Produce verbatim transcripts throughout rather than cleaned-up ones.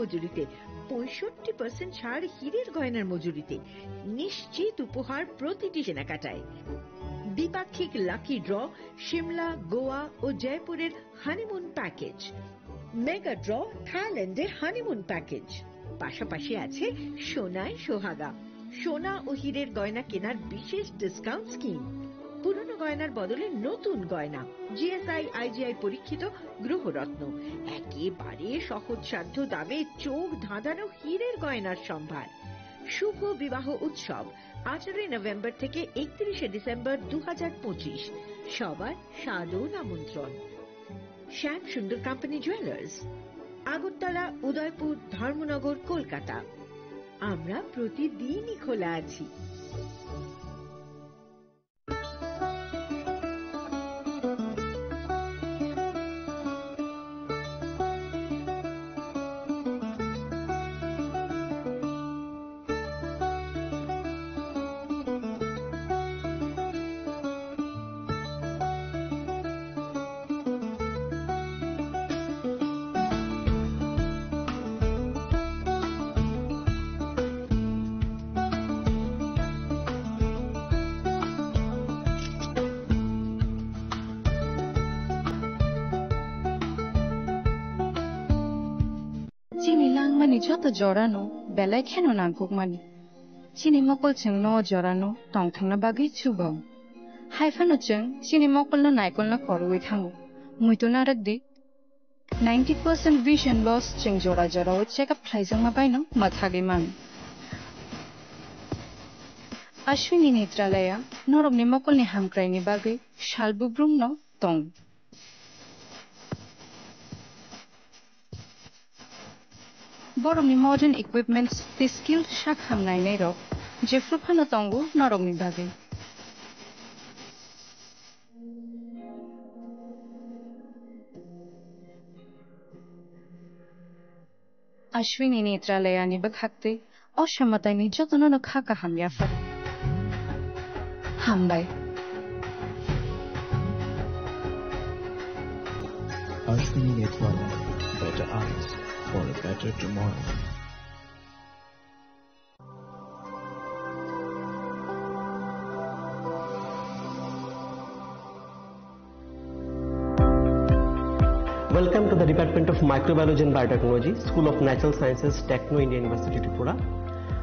মজুরিতে, পঁয়ষট্টি পার্সেন্ট ছাড় হীরের গয়নার মজুরিতে, নিশ্চিত উপহার প্রতিটি কেনাকাটায়। দ্বিপাক্ষিক লাকি ড্র সিমলা, গোয়া ও জয়পুরের হানিমুন প্যাকেজ, মেগা ড্র থাইল্যান্ডে হানিমুন প্যাকেজ, পাশাপাশি আছে সোনায় সোহাগা, সোনা ও হীরের গয়না কেনার বিশেষ ডিসকাউন্ট স্কিম, পুরনো গয়নার বদলে নতুন গয়না, জিএসআই আইজিআই পরীক্ষিত গ্রহরত্ন, একেবারে সহজসাধ্য দামে চোখ ধাঁধানো হীরের গয়নার সম্ভার। শুভ বিবাহ উৎসব আঠারোই নভেম্বর থেকে একত্রিশে ডিসেম্বর দু হাজার পঁচিশ। সবার সাদর আমন্ত্রণ। Shyam Sundar company jewellers, Agartala, Udaipur, Dharmanagar, Kolkata. আমরা প্রতিদিনই খোলা আছি। Chini langmani joto jorano belai kheno nangkukmani. Chini mokol chwngno o jorano tongthokna bagwi chugo. Hai phano chwng chini mokolno naikolno khorwi thango. Muitu narwk di. Ninety percent vision loss chwng jora jorao check up khlaijakma baino mwthagwi mano. Ashwini Netralaya norokni mokolni hamkraini bagwi sal bubrumno tong. Borokni modern equipments tei skill sak hamnai nairok jephru phano tongo norokni bagwi. Ashwini Netralayani bwkhak tei o samataini jotono no kha kaham yaphar. Hambai. Ashwini Netralaya, better eyes for a better tomorrow. Welcome to the Department of Microbiology and Biotechnology, School of Natural Sciences, Techno India University, Tripura.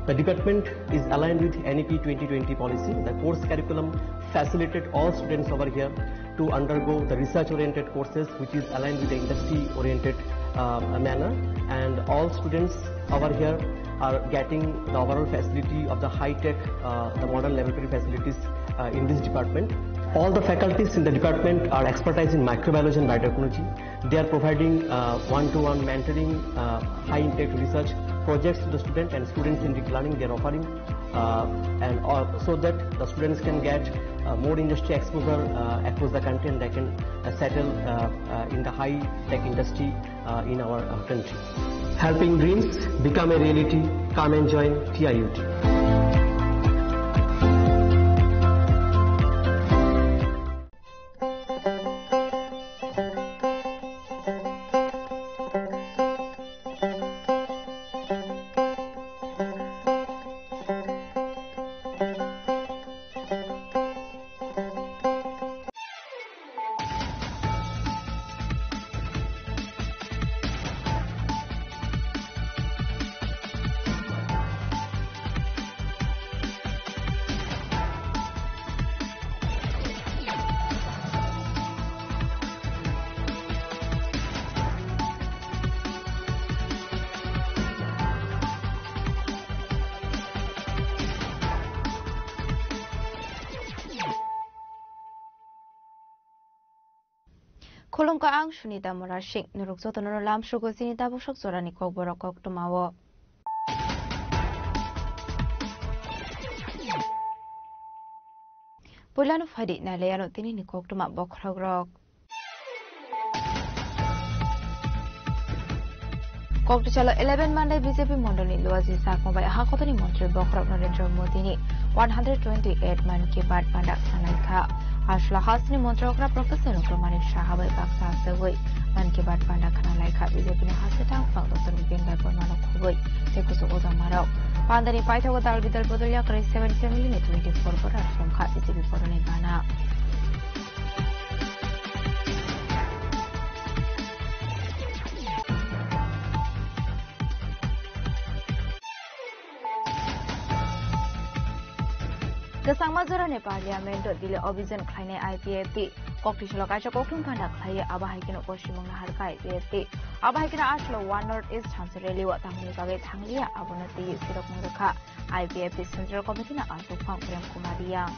The department is aligned with N E P twenty twenty policy. The course curriculum facilitate all students over here to undergo the research-oriented courses, which is aligned with the industry-oriented, uh, manner. And all students over here are getting the overall facility of the high-tech, uh, the modern laboratory facilities, uh, in this department. All the faculties in the department are expertise in microbiology and biotechnology. They are providing, uh, one-to-one mentoring, uh, high-impact research projects to the student and student-centric learning they are offering. Uh, and, uh, so that the students can get, uh, more industry exposure, uh, across the country, and they can, uh, settle, uh, uh, in the high-tech industry, uh, in our, uh, country. Helping dreams become a reality. Come and join T I U T. Khulumkha, ang Sunita Murasing. Norok jotono lamsugo chini tabuk sok jorani kokborok koktwmao. Puilano phaidi nailaiano tinini koktwma bokhorokrok. Kokdusalo eleven Mandai B J P mondolni Luaji Chakma bai ha kotoni montri bokhorok Narendra Modini one hundred twenty-eight Mann Ki Baat panda khwna laikha. Aswla hasteni montri okra Professor Dr Manik Saha bai baksa aswgwi Mann Ki Baat panda khwna laikha B J P ni haste tangphang Dr Bipin Debbarma. Kuchuk ojamarok. Pandani paithago dal bidal bodol yakarwi seven family ni twenty four voter songkha B J P boroni bana. Kwchangma jorani parliament o delay obhijan khlainai I P F T. Kokti salo kaisa kokthum phanda khlaiwi abo hai kheno Poschimwng naharkha I P F T. Abo hai kheno aswk One North East thansa rally o tamni bagwi thangliya abono twiwi sirokmung rwkha I P F T Central Committee ni achukphang Prem Kumar Riyang.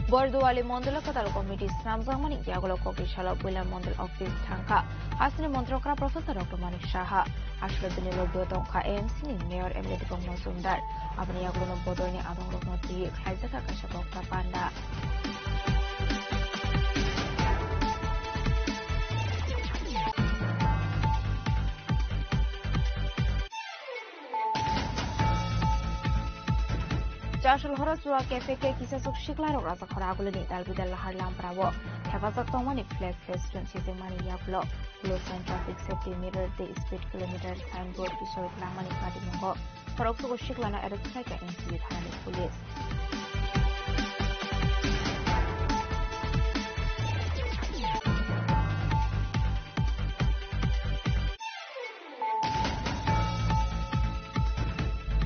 Borduali Mondolo Kwtal Committee swnamjakmani yagulo kokti salo puila Mondol Office thangkha. Hasteni Montri okra Professor Doctor Manik Saha. Aswk bini logi o tongkha A M C ni Mayor M L A Deepak Majumdar. Aboni yagulo no bodolni abangrokno twiwi khlaijakha kaisa kokta panda. Chasol horo Chua Cafe khe kisasuk siklarok rajakhor agulini dalbidal lahar lamprao hepajak tongmani flag fest chwng sijwkmani yagulo Police and Traffic Safety Mirror tei Speed Kilometer Signboard bisoi langmani patimungo khoroksogo siklano arrest khlaikha N C B thanani police.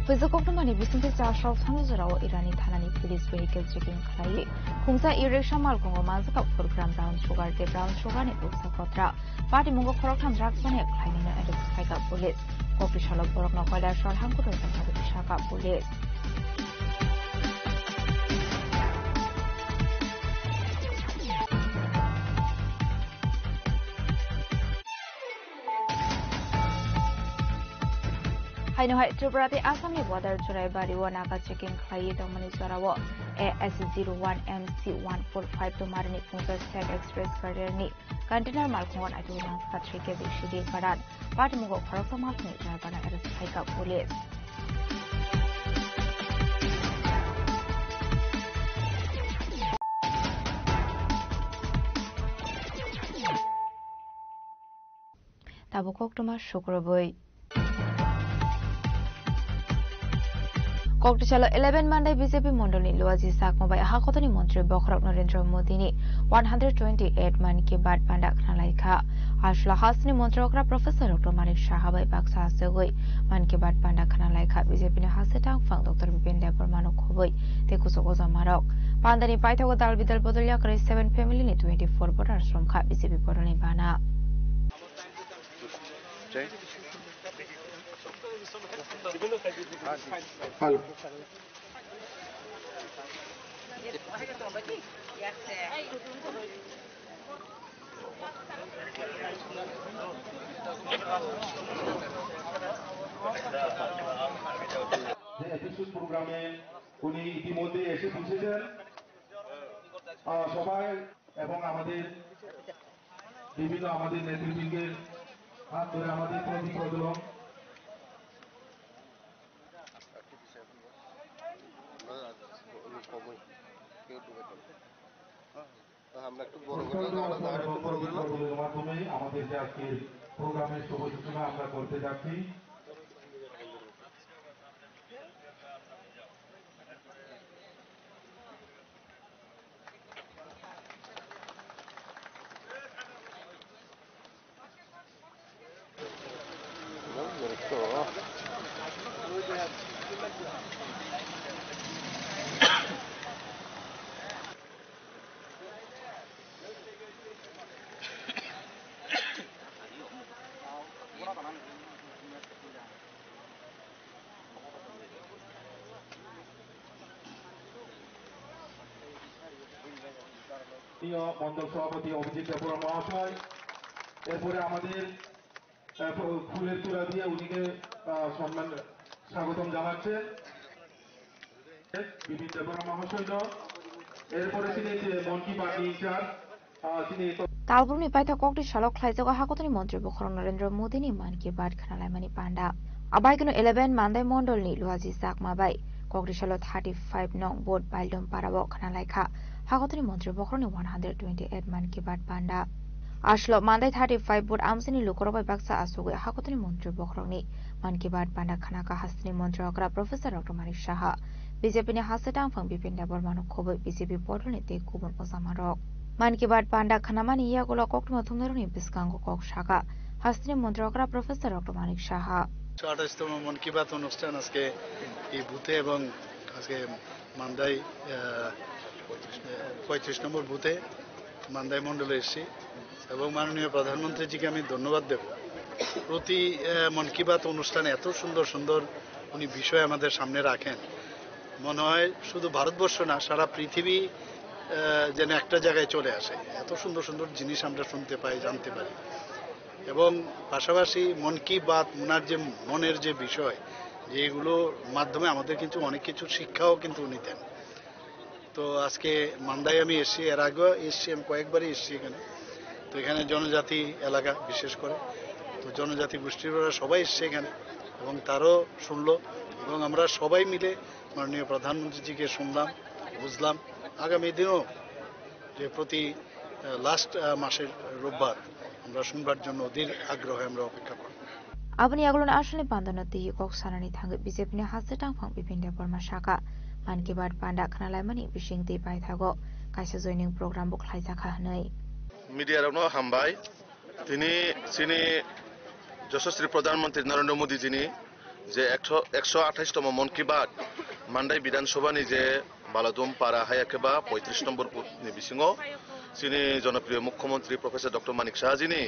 Puijo koktwmani bisingtwi Chasol thani jorao Irani thanani police vehicle checking khlaiwi khungsa e-rickshaw malkhungo manjakha four gram brown sugar tei brown sugar ni uksa kotra. Patimungo khoroktham drugs mania khlainino arrest khlaikha police. Kokti salo borokno Kailasor hangkutro jaga rwkha police. Haino hai Tripura tei Assam ni border Churaibari o naga checking khlaiwi tongmani jorao A S zero one M C one four five tomarini khungsa State Express carrier ni container malkhungo naitugwi manjakha three K G sidi gwnang. Patimungo khoroksa malkhungni driver no arrest khlaikha police. Tabuk koktwma sukrubwi. Koktisalo eleven Mandai B J P mondolni Luaji Chakma bai ha kotoni montri bokhorok Narendra Modini one hundred twenty-eight Mann Ki Baat panda khna laikha. Aswla hasteni montri okra Professor Doctor Manik Saha bai baksa aswgwi Mann Ki Baat panda khna laikha B J P ni haste tangphang Doctor Bipin Debbarma no khobwi tei kuchuk ojamarok. Pandani paithago dal bidal bodol yakarwi seven family ni twenty-four voters romkha B J P boroni bana. Hello. যে এপিসোড প্রোগ্রামে উনি ইতিমধ্যে এসে পৌঁছেছেন। আহ, সবাই এবং আমাদের বিভিন্ন আমাদের নেতৃবৃন্দের হাত ধরে আমাদের প্রতি প্রজন্ম। আমরা একটু কমই, কেউ ঢুকে পড়ে। আমরা একটু বড় করে না, আমরা একটু বড় করে না। প্রজন্মের মাধ্যমে আমাদের যে আজকের প্রোগ্রামের শুভ সূচনা আমরা করতে যাচ্ছি। মাননীয় মণ্ডল সভাপতি অভিজিৎ দেববর্মা মহাশয়, এরপরে আমাদের, আহ, ফু-, ফুলের তোড়া দিয়ে উনিকে, আহ, সম্মান, স্বাগতম জানাচ্ছেন। বিপিন দেববর্মা মহাশয় নন। এরপরে তিনি যে মন কি বাত ইনচার্জ, আহ, তিনি তো Talbrumni paithak kokti salo khlaijago hakotoni montri bokhorok Narendra Modini Mann Ki Baat khnalaimani panda. Abai kheno eleven Mandai mondolni Luaji Chakma bai Kokri salo thirty five nong vote Baildom Parao khna laikha Hakotorni montri bokhorokni one hundred twenty eight Mann Ki Baat panda. Aslo mandai thirty five vote amchaini lukurok bai baksa asugwi Hakotorni montri bokhorokni Mann Ki Baat panda khnakha hasteni montri okra Professor Doctor Manik Saha. B J P ni haste tangphang Bipin Debbarma no khobwi B J P bodolni tei kubun ojamarok. Mann Ki Baat panda khnamani yagulo koktwma thumnairokni bwskango kok sakha hasteni montri okra Professor Doctor Manik Saha. একশো আঠাশতম মন কি বাত অনুষ্ঠান আজকে এই বুথে এবং আজকে মান্দাই, আহ, পঁয়ত্রিশ নম্বর বুথে মান্দাই মণ্ডলে এসেছি এবং মাননীয় প্রধানমন্ত্রীজিকে আমি ধন্যবাদ দেব। প্রতি, আহ, মন কি বাত অনুষ্ঠানে এত সুন্দর সুন্দর উনি বিষয় আমাদের সামনে রাখেন, মনে হয় শুধু ভারতবর্ষ না, সারা পৃথিবী, আহ, যেন একটা জায়গায় চলে আসে। এত সুন্দর সুন্দর জিনিস আমরা শুনতে পাই, জানতে পারি। এবং পাশাপাশি মন কি বাত, ওনার যে মনের যে বিষয়, যেগুলোর মাধ্যমে আমাদের কিন্তু অনেক কিছু শিক্ষাও কিন্তু উনি দেন। তো আজকে মান্দায় আমি এসেছি, এর আগেও এসেছি, আমি কয়েকবারই এসেছি এখানে। তো এখানে জনজাতি এলাকা বিশেষ করে, তো জনজাতি গোষ্ঠীর ওরা সবাই এসছে এখানে এবং তারও শুনলো এবং আমরা সবাই মিলে মাননীয় প্রধানমন্ত্রীজিকে শুনলাম, বুঝলাম। আগামী দিনও যে প্রতি, আহ, লাস্ট, আহ, মাসের রোববার আমরা শুনবার জন্য অধীর আগ্রহে আমরা অপেক্ষা করব। Aboni yagulo no asalni pandano twi kok sanani thangwi B J P ni haste tangphang Bipin Debbarma sakha, Mann Ki Baat panda khnalaimani bising twi paithago kaisa joining program bo khlaijakha hwnwi. Media rokno hambai. Tini chini Yashaswi Pradhan Mantri Narendra Modi jini je ekso, ekso athais tomo Mon Ki Baat Mandai Bidhan Sabha ni je Baladum Para haya khe ba poitris nombor booth ni bisingo chini jonopriyo Mukhyamantri Professor Doctor Manik Saha jini,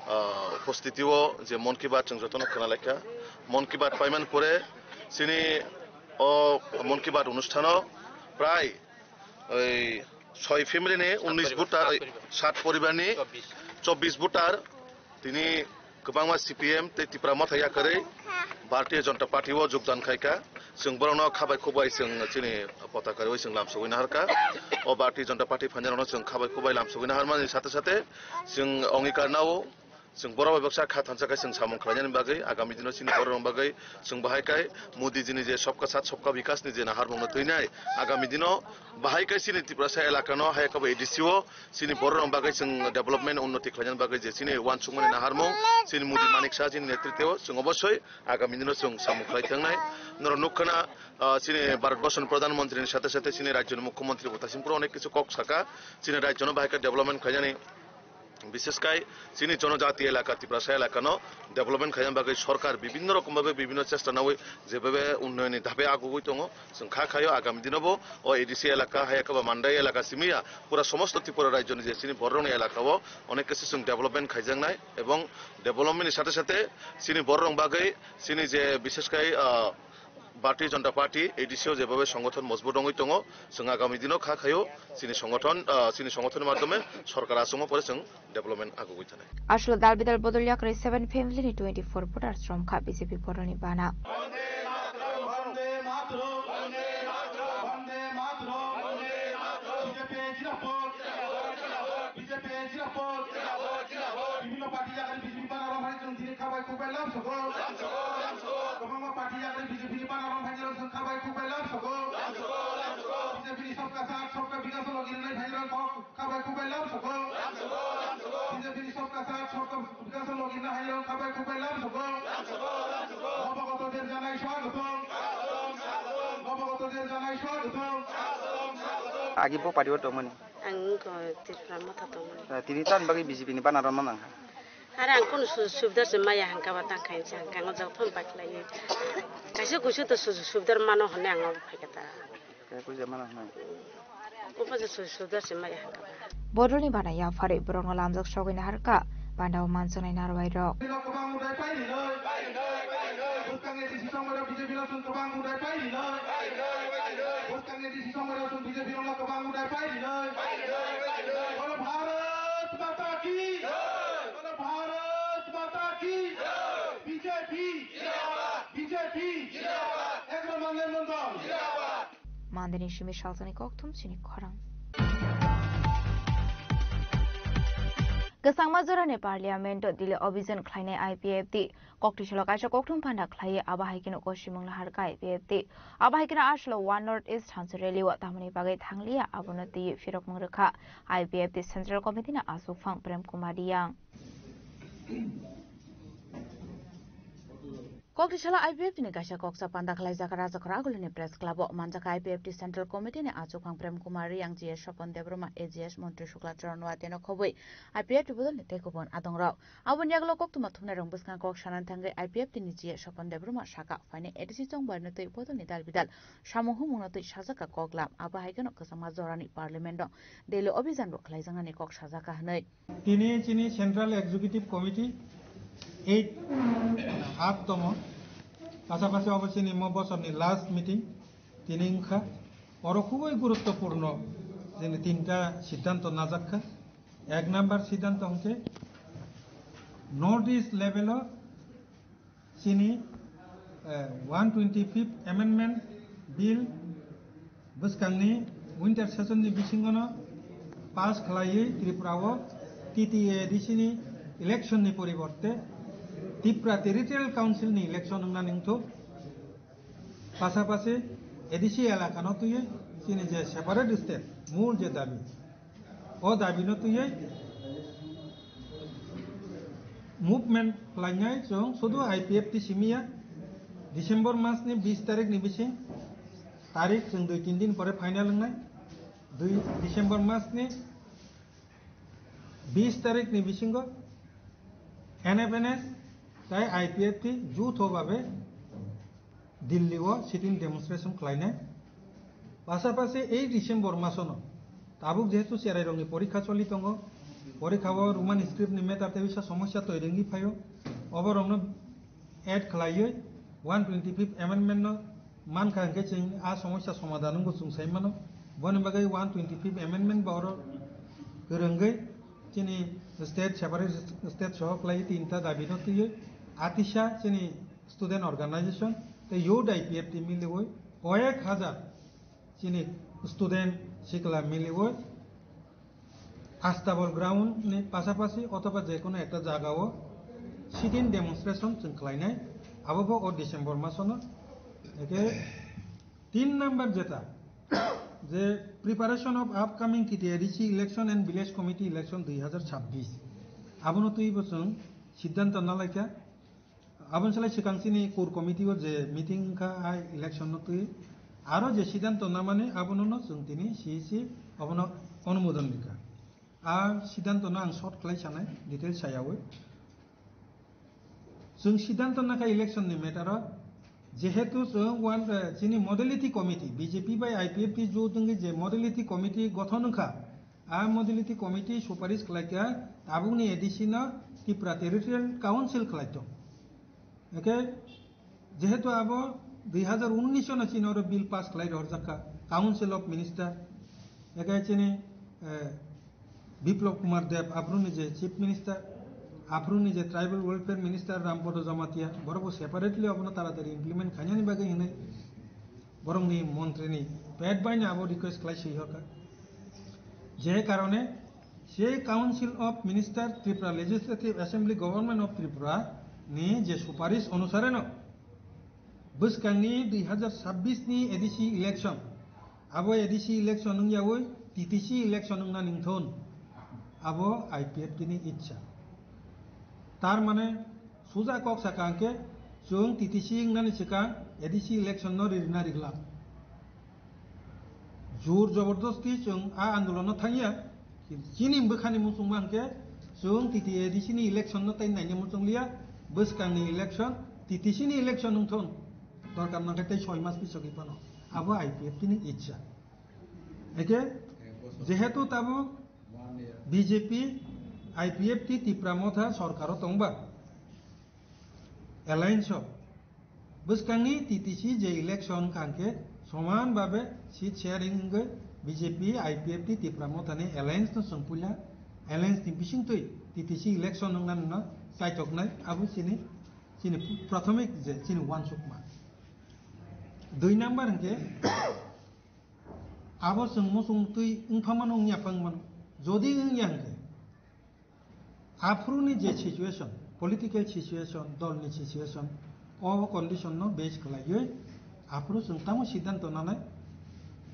ah, upostiti o je Mon Ki Baat chwng jotono khna laikha. Mon Ki Baat paiman pore chini o Mon Ki Baat onusthano prai oi soi family ni unnish voter, oi sat poribar ni chobbish voter tini kwbangma C P M tei Tipra Motha yakarwi Bharatiya Janata Party o jogdan khaikha. Chwng borokno khabai khukbai chwng chini potaka rwi chwng lamsogwi naharkha. O Bharatiya Janata Party phainairokno chwng khabai khukbai lamsogwi naharmani sate sate chwng ongikar nao. Chwng borok bai baksa kha thansa khe chwng samung khlainani bagwi, agami dino chini borok rok bagwi chwng bahai khai Modi jini je Sabka Saath Sabka Vikas ni je naharmung no twinai, agami dino bahai khai chini Tiprasa elaka no hai khe bo A D C o chini borok rok bagwi chwng development unnoti khlainani bagwi je chini uansukmani naharmung chini Modi Manik Saha jini netritwo chwng obosoi agami dino chwng samung khlai thangnai. Norok nukha na, ah, chini Bharat Borso ni Pradhan Mantri ni sate sate chini rajyo ni Mukhyamantri bo taichung phuru onek kichu kok saka, chini rajyo no bahai khe development khlainani. Bishesh khai chini jonojati elaka, Tiprasa elaka no development khaina bagwi sorkar bibinno rokom bhabe bibinno chesta nawi jebhabe unnoyonni dhape agugwi tongo. Chwng kha khaio agami dinobo o A D C elaka, haya khe ba Mandai elaka simiya pura somosto Tripura rajyoni je chini bororokni elaka o onek kichu chwng development khaijaknai ebong development ni sate sate chini bororok bagwi chini je bishesh khai, ah, Bharatiya Janata Party, A D C o jebhabe songothon mojbut wngwi tongo, chwng agami dino kha khaio, chini songothon, ah, chini songothonni madhyome sorkar achongo pore chwng development agugwi thanai. Aswk dal bidal bodol yakarwi seven family ni twenty four voters romkha B J P boroni bana. B J P zindabad. Bibhinno party yakarwi B J P bana romhai chwng tini khabai khukbai lamsogo. Kwbangma party yakarwi B J P ni bana romhai chwng khabai khukbai lamsogo. B J P ni Sabka Saath Sabka Vikas o logi rwnai phairok kok khabai khukbai lamsogo. B J P ni Sabka Saath Sabka Vikas o logi rwnai phairok khabai khukbai lamsogo. Nabagatoder janai swagatam. Nabagatoder janai swagatam. Agi bo party o tongmani. Ang wngkha Tripura Motha tongmani. Eh, tini tamni bagwi B J P ni bana romna nangkha? Are ang kunu su-, subida se maya hangka ba tang khainsa hangka ang o jaga phone pai khlaiwi. Kaisa kuisu to su-, subida mano hwnwi ang obo phaikha ta. Kaisa kuisu mano hwnwi. Obo je su-, subida se maya hangka ba. Bodolni bana yapharwi borokno lamjak sogwi naharkha. Pandao manchonai narwai rok. Bwskangni D C somoi rok B J P no chwng kwbang budai pai rinai. Bwskangni D C somoi rok chwng B J P no kwbang budai pai rinai. Bolo Bharat Mata ki. Bolo Bharat Mata ki. B J P. B J P. Egaroh Mandai Mandal. Mandini simi salsani kokthum chini khorang. Kwchangma jorani parliament-o Delhi obijan khlainai I P F T. Koktwi salo kaisa kokthum phanda khlaiwi abo hai kheno kosimung naharkha I P F T. Abo hai kheno aswlo One North East thansa rally-o tamoni bagwi thangliya abono twiwi phirokmung rwkha I P F T Central Committee-ni achukphang Prem Kumar Riyang. Koktwi salo I P F T ni kaisa koksa panda khlaijak Rajakhor Agulini Press Club o manjak I P F T Central Committee ni achukphang Prem Kumar Riyang, G S Sopon Debbarma, A G S Montri Shukla Charan Wate no khobwi I P F T bodol ni tei kubun adong rok. Aboni yagulo koktwma thumnai rok bwskang kok sanani thangwi I P F T ni G S Sopon Debbarma saka phainai A D C chongbar no twi bodol ni dal bidal samung humung no twi sajak ka koklam, abo hai kheno kwchangma jorani parliament o Delhi obijan bo khlaijaknani kok sajak ka hwnwi. Tini chini Central Executive Committee eight, aattomo, pasapasi obo chini mo bosorni last meeting tini wngkha. Oro khubui guruttopurno chini tinta siddhanto najakkha. Ek number siddhanto hwnkhe North East level o chini, eh, one twenty-fifth Amendment Bill bwskangni winter session ni bisingono pass khlaiwi Tripura o T T A D C ni election ni poriborte Tripura Territorial Council ni election wngna ningthok. Pasapasi A D C elakano twiwi chini je separate state mul je dabi, o dabino twiwi movement khlainai chwng sudu I P F T simiya. December mas ni bis tarik ni bising, tarik chwng dui tin din pore final wngnai. Dui December mas ni bis tarik ni bisingo N F N S tai I P F T jutho babe Delhi o sitting demonstration khlainai. Pasapasi ei December masono tabuk jehetu cherairokni porikha choli tongo, porikha o Roman script ni matter tei bisa somosya twi rwngwi phaio, oborokno add khlaiwi one twenty-fifth amendment no mankha hwnkhe chwng a somosya somadhan wngbo chwng sai mano. Boni bagwi one twenty-fifth amendment bo oro kwrwngwi chini state separate state soho khlaiwi tinta dabi no twiwi atisa chini student organization tei youth I P F T miliwi koyek hajar chini student sikla miliwi Astabol ground ni pasapasi othoba jekunu ekta jagao sitting demonstration chwng khlainai, abo bo o December masono. Eke tin number jeta je preparation of upcoming T T A D C election and village committee election dui hazar chabbish, abono twibo chwng siddhanto nalaikha. Aboni salai swkang chini core committee o je meeting wngkha, a election no twi aro je siddhanto namani abono no chwng tini C E C abono onumodon rikha. A siddhanto no ang short khlai sanai, detail sayawi. Chwng siddhanto nakha election ni matter o, jehetu chwng one, eh, chini modality committee, B J P bai I P F T jut wngwi je modality committee gothon wngkha, a modality committee suparis khlaikha tabukni A D C no Tripura Territorial Council khlai tong. Eke jehetu abo dui hazar unnish no chini oro bill pass khlai rohorjakha Council of Minister, eke chini, eh, Biplab Kumar Deb aphuruni je Chief Minister, aphuruni je Tribal Welfare Minister Rampada Jamatia, borok bo separately abono taratari implement khainani bagwi hinwi borokni montrini pet baino abo request khlai swi horkha. Je karone se Council of Minister Tripura Legislative Assembly Government of Tripura ni je suparis onusare no bwskangni dui hazar chabbish ni A D C election, abo A D C election wngyawi T T C election wngna ningthun, abo I P F T ni ichha. Tar mane suja kok saka hwnkhe chwng T T C wngnani swkang A D C election no ririna rigla. Jur jobordosti chwng a andolon no thangya. Chini bwkhani muchungma hwnkhe chwng T T A D C ni election no tai naina muchungliya, bwskangni election, T T C ni election wngthun, dorkar nangkhe tei soi mas pisogwi phano. Abo I P F T ni ichha. Eke jehetu tabuk B J P, I P F T, Tipra Motha sorkaro tongba, alliance o. Bwskangni T T C je election wngkha hwnkhe soman babe seat sharing wngwi B J P, I P F T, Tipra Motha ni alliance no chwng puila, alliance ni bisingtwi T T C election wngna nungna chaitoknai, abo chini, chini prathomik je chini uansukma. Dui number hwnkhe abo chwng muchung twi wngpha mano wngya phang mano, jodi wngya hwnkhe Aphuru ni je situation, political situation, dol ni situation, o condition no base khlaiwi aphuru chwng tamo siddhanto nanai,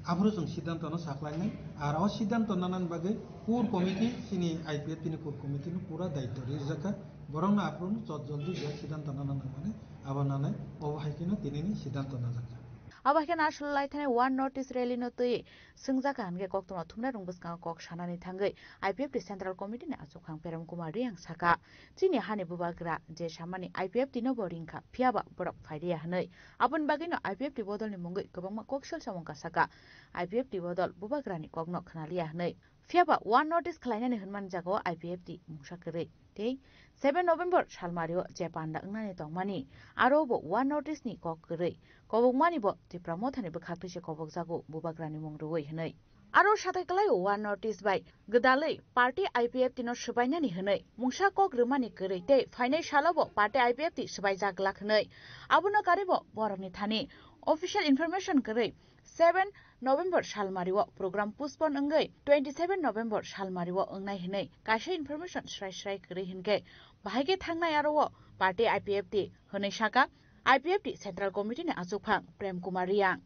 aphuru chwng siddhanto no saklainai, ar o siddhanto nanani bagwi core committee, chini I P F T ni core committee no pura daityo rijak kha, borok no aphuru no chot joldi je siddhanto nana nangmani abo nanai, obo hai kheno tini ni siddhanto najak kha. Abo hai kheno aswk lai thani One North East rally no twi swngjak kha hwnkhe koktwma thumnairok bwskango kok sanani thangwi I P F T Central Committee ni achukphang Prem Kumar Reang sakha, chini hani bubagra je samani I P F T no bo ringkha, phiyaba borok phailiya hwnwi. Aboni bagwino I P F T bodolni mungwi kwbangma kok sal samung kasaka. I P F T bodol bubagrani kokno khwnaliya hwnwi. Phiyaba One North East khlainani hwnmani jagao I P F T mungsa kwrwi. Tei seven November salmario je panda wngnani tongmani, aro bo One North East ni kok kwrwi. Kobokmani bo Tipra Mothani bwkhaktwi se kobokjago bubagrani mung rwui hwnwi. Aro satai kwlaio One North East bai gwdalwi party I P F T no swbainani hwnwi mungsa kok rwmani kwrwi tei phainai salo bo party I P F T swbaijak glak hwnwi. Abono karwi bo borokni thani official information kwrwi seven November salmario program postpone wngwi twenty seven November salmario wngnai hwnwi kaisa information srai srai kwrwi hwnkhe bahai khe thangnai aro o party I P F T hwnwi saka I P F T Central Committee ni achukphang Prem Kumar Reang.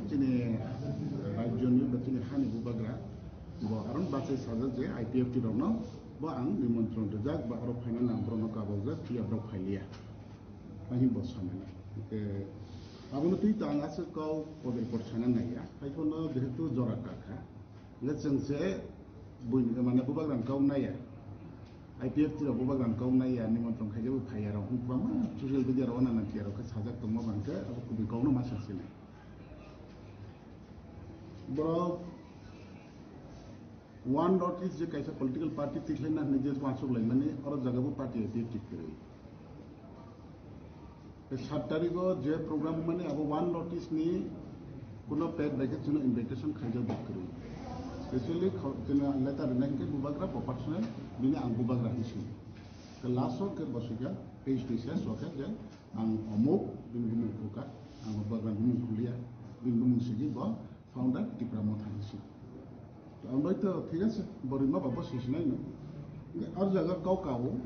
Chini rajyoni ba chini hani bubagra bo aron bachai sajak je I P F T rokno bo ang nimantron rijak ba aro phainani ang borokno kabokjak, phiya borok phailiya. Ahi bo sanani. Hwnkhe abono twi to ang aswk kok kotor kotor sana naiya. Haiphano jehetu jora kakha. Hwnkhe chwng se buini mane bubagrani kok naiya. I P F T rok bubagrani kok naiya, nimantron khaijagwi phaiya rok. Kwbangma social media rok nana phiya rok khe sajak tongma bankhe abo kubui kokno ma sasinai. Borok One North East je kaisa political party tikhlaina hwnwi je uansuk laimani, oro jagabo party I P F T kwrwi. Tei sat tarikh o je program mani abo One North East ni kuno pet bai khe chwngno invitation khaijak bo kwrwi. Specially kho-, chwngno letter rwnai hwnkhe bubagra bo personal bini ang bubagra hinwi swi. Tei last o khe bo swikha page twi se swkha je ang omuk bini bumung khulkha, ang bubagra bumung khuliya, bini bumung swigwi bo founder Tipra Motha hinwi swi. To ang bai to thik ase, bo rima ba bo sisinai no. Ar jaga kau kau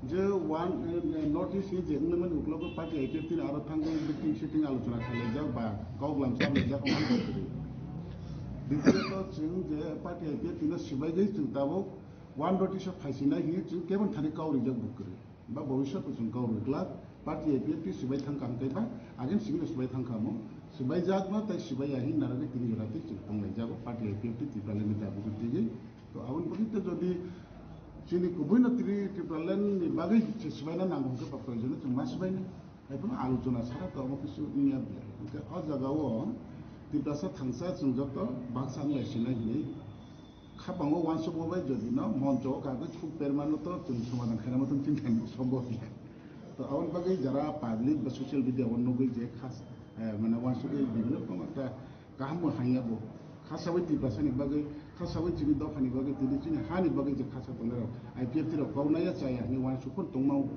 je One, eh, North East ni je wngmani uklogo party I P F T ni aro thangwi meeting sitting alochona khlaijak ba kok lam samlaijak wngkha kwrwi. Bini to chwng je party I P F T no swbaigwi chwng tabuk One North East o phaisinai hinwi chwng kebon thani kau rijak bo kwrwi. Ba bobiswt bo chwng kau rwglak, party I P F T swbai thangkha hwnkhe ba, again simi no swbai thangkha mo, swbaijakno tei swbaiya hinwi narwgwi tini jora twi chwng tonglaijago, party I P F T Tipraland ni dabi rwtwigwi. To aboni bagwi to jodi chini kubuino Tri-, Tipraland ni bagwi se swbaina nango hwnkhe ba proyojono chwng ma swbainai. Haiphano alochona sara to omo kisu wngya bwle. Hwnkhe o jagao Tiprasa thangsa chwng joto baksa wnglai sinai hinwi Khapango uansukma bai jodi no moncho o kagwi thuk permano to chwng somadhan khainama tong chini thani sombo ya. To aboni bagwi jara public ba social media o nugwi je khas, eh, mane uansugwi bibinno rokom ekta kaham bo hanya bo. Khasawi Tiprasani bagwi, khasawi chini dophani bagwi, tini chini hani bagwi je khasa tongnai rok, I P F T rok kok naiya chaya hinwi uansuk phano tongmao.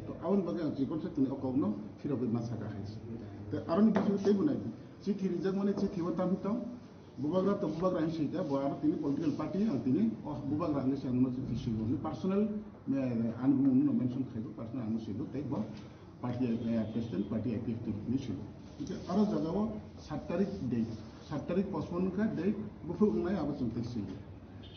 To aboni bagwi ang chikon se tini o kokno phirogwi ma saka hai se. Te aroni bisingo teibo nai di. Chithi rijakmani chithi o tamhi tong. Bubagra to bubagra hinwi swijak, bo aro tini political party, ang tini o bubagra hinwi se ang no swigo. Ni personal, eh, ani bumung no mention khaibo, personal ang no swigo, tei bo party, eh, president, party I P F T hinwi swigo. Hingke aro jagao sat tarik date, sat tarik postpone wngkha date, buphuru wngnai abo chwng tei swigo.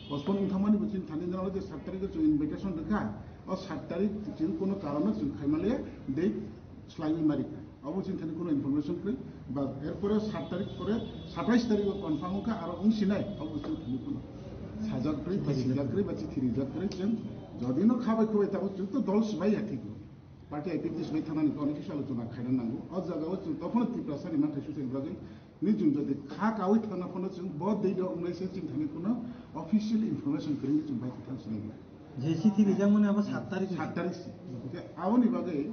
Postpone wngthangmani bo chini thani jora je sat tarik o chwng invitation rwkha, o sat tarik chwng kono karono chwng khaimaliya date swlaiwi marikha. Abo chini thani kono information kwrwi, ba erpore sat tarik pore satais tarik o confirm wngkha, aro wngsinai, abo chini thani kono sajak kwrwi, ba sijak kwrwi, ba chithi rijak kwrwi, chwng jodi no khabai khubai tabuk chwng to dol swbai ya thik. Party I P F T swbai thanani kono kisa alochona khaina nango. O jaga o chwng tokhono Tiprasa ni manthai suthai bagwi ni chwng jodi kha kawi thangna phano chwng bo date o wngnai se chini thani kono official information kwrwi chwng bai kwthang sinai. Je chithi rijak mani abo sat tarik. Sat tarik se. Hingke aboni bagwi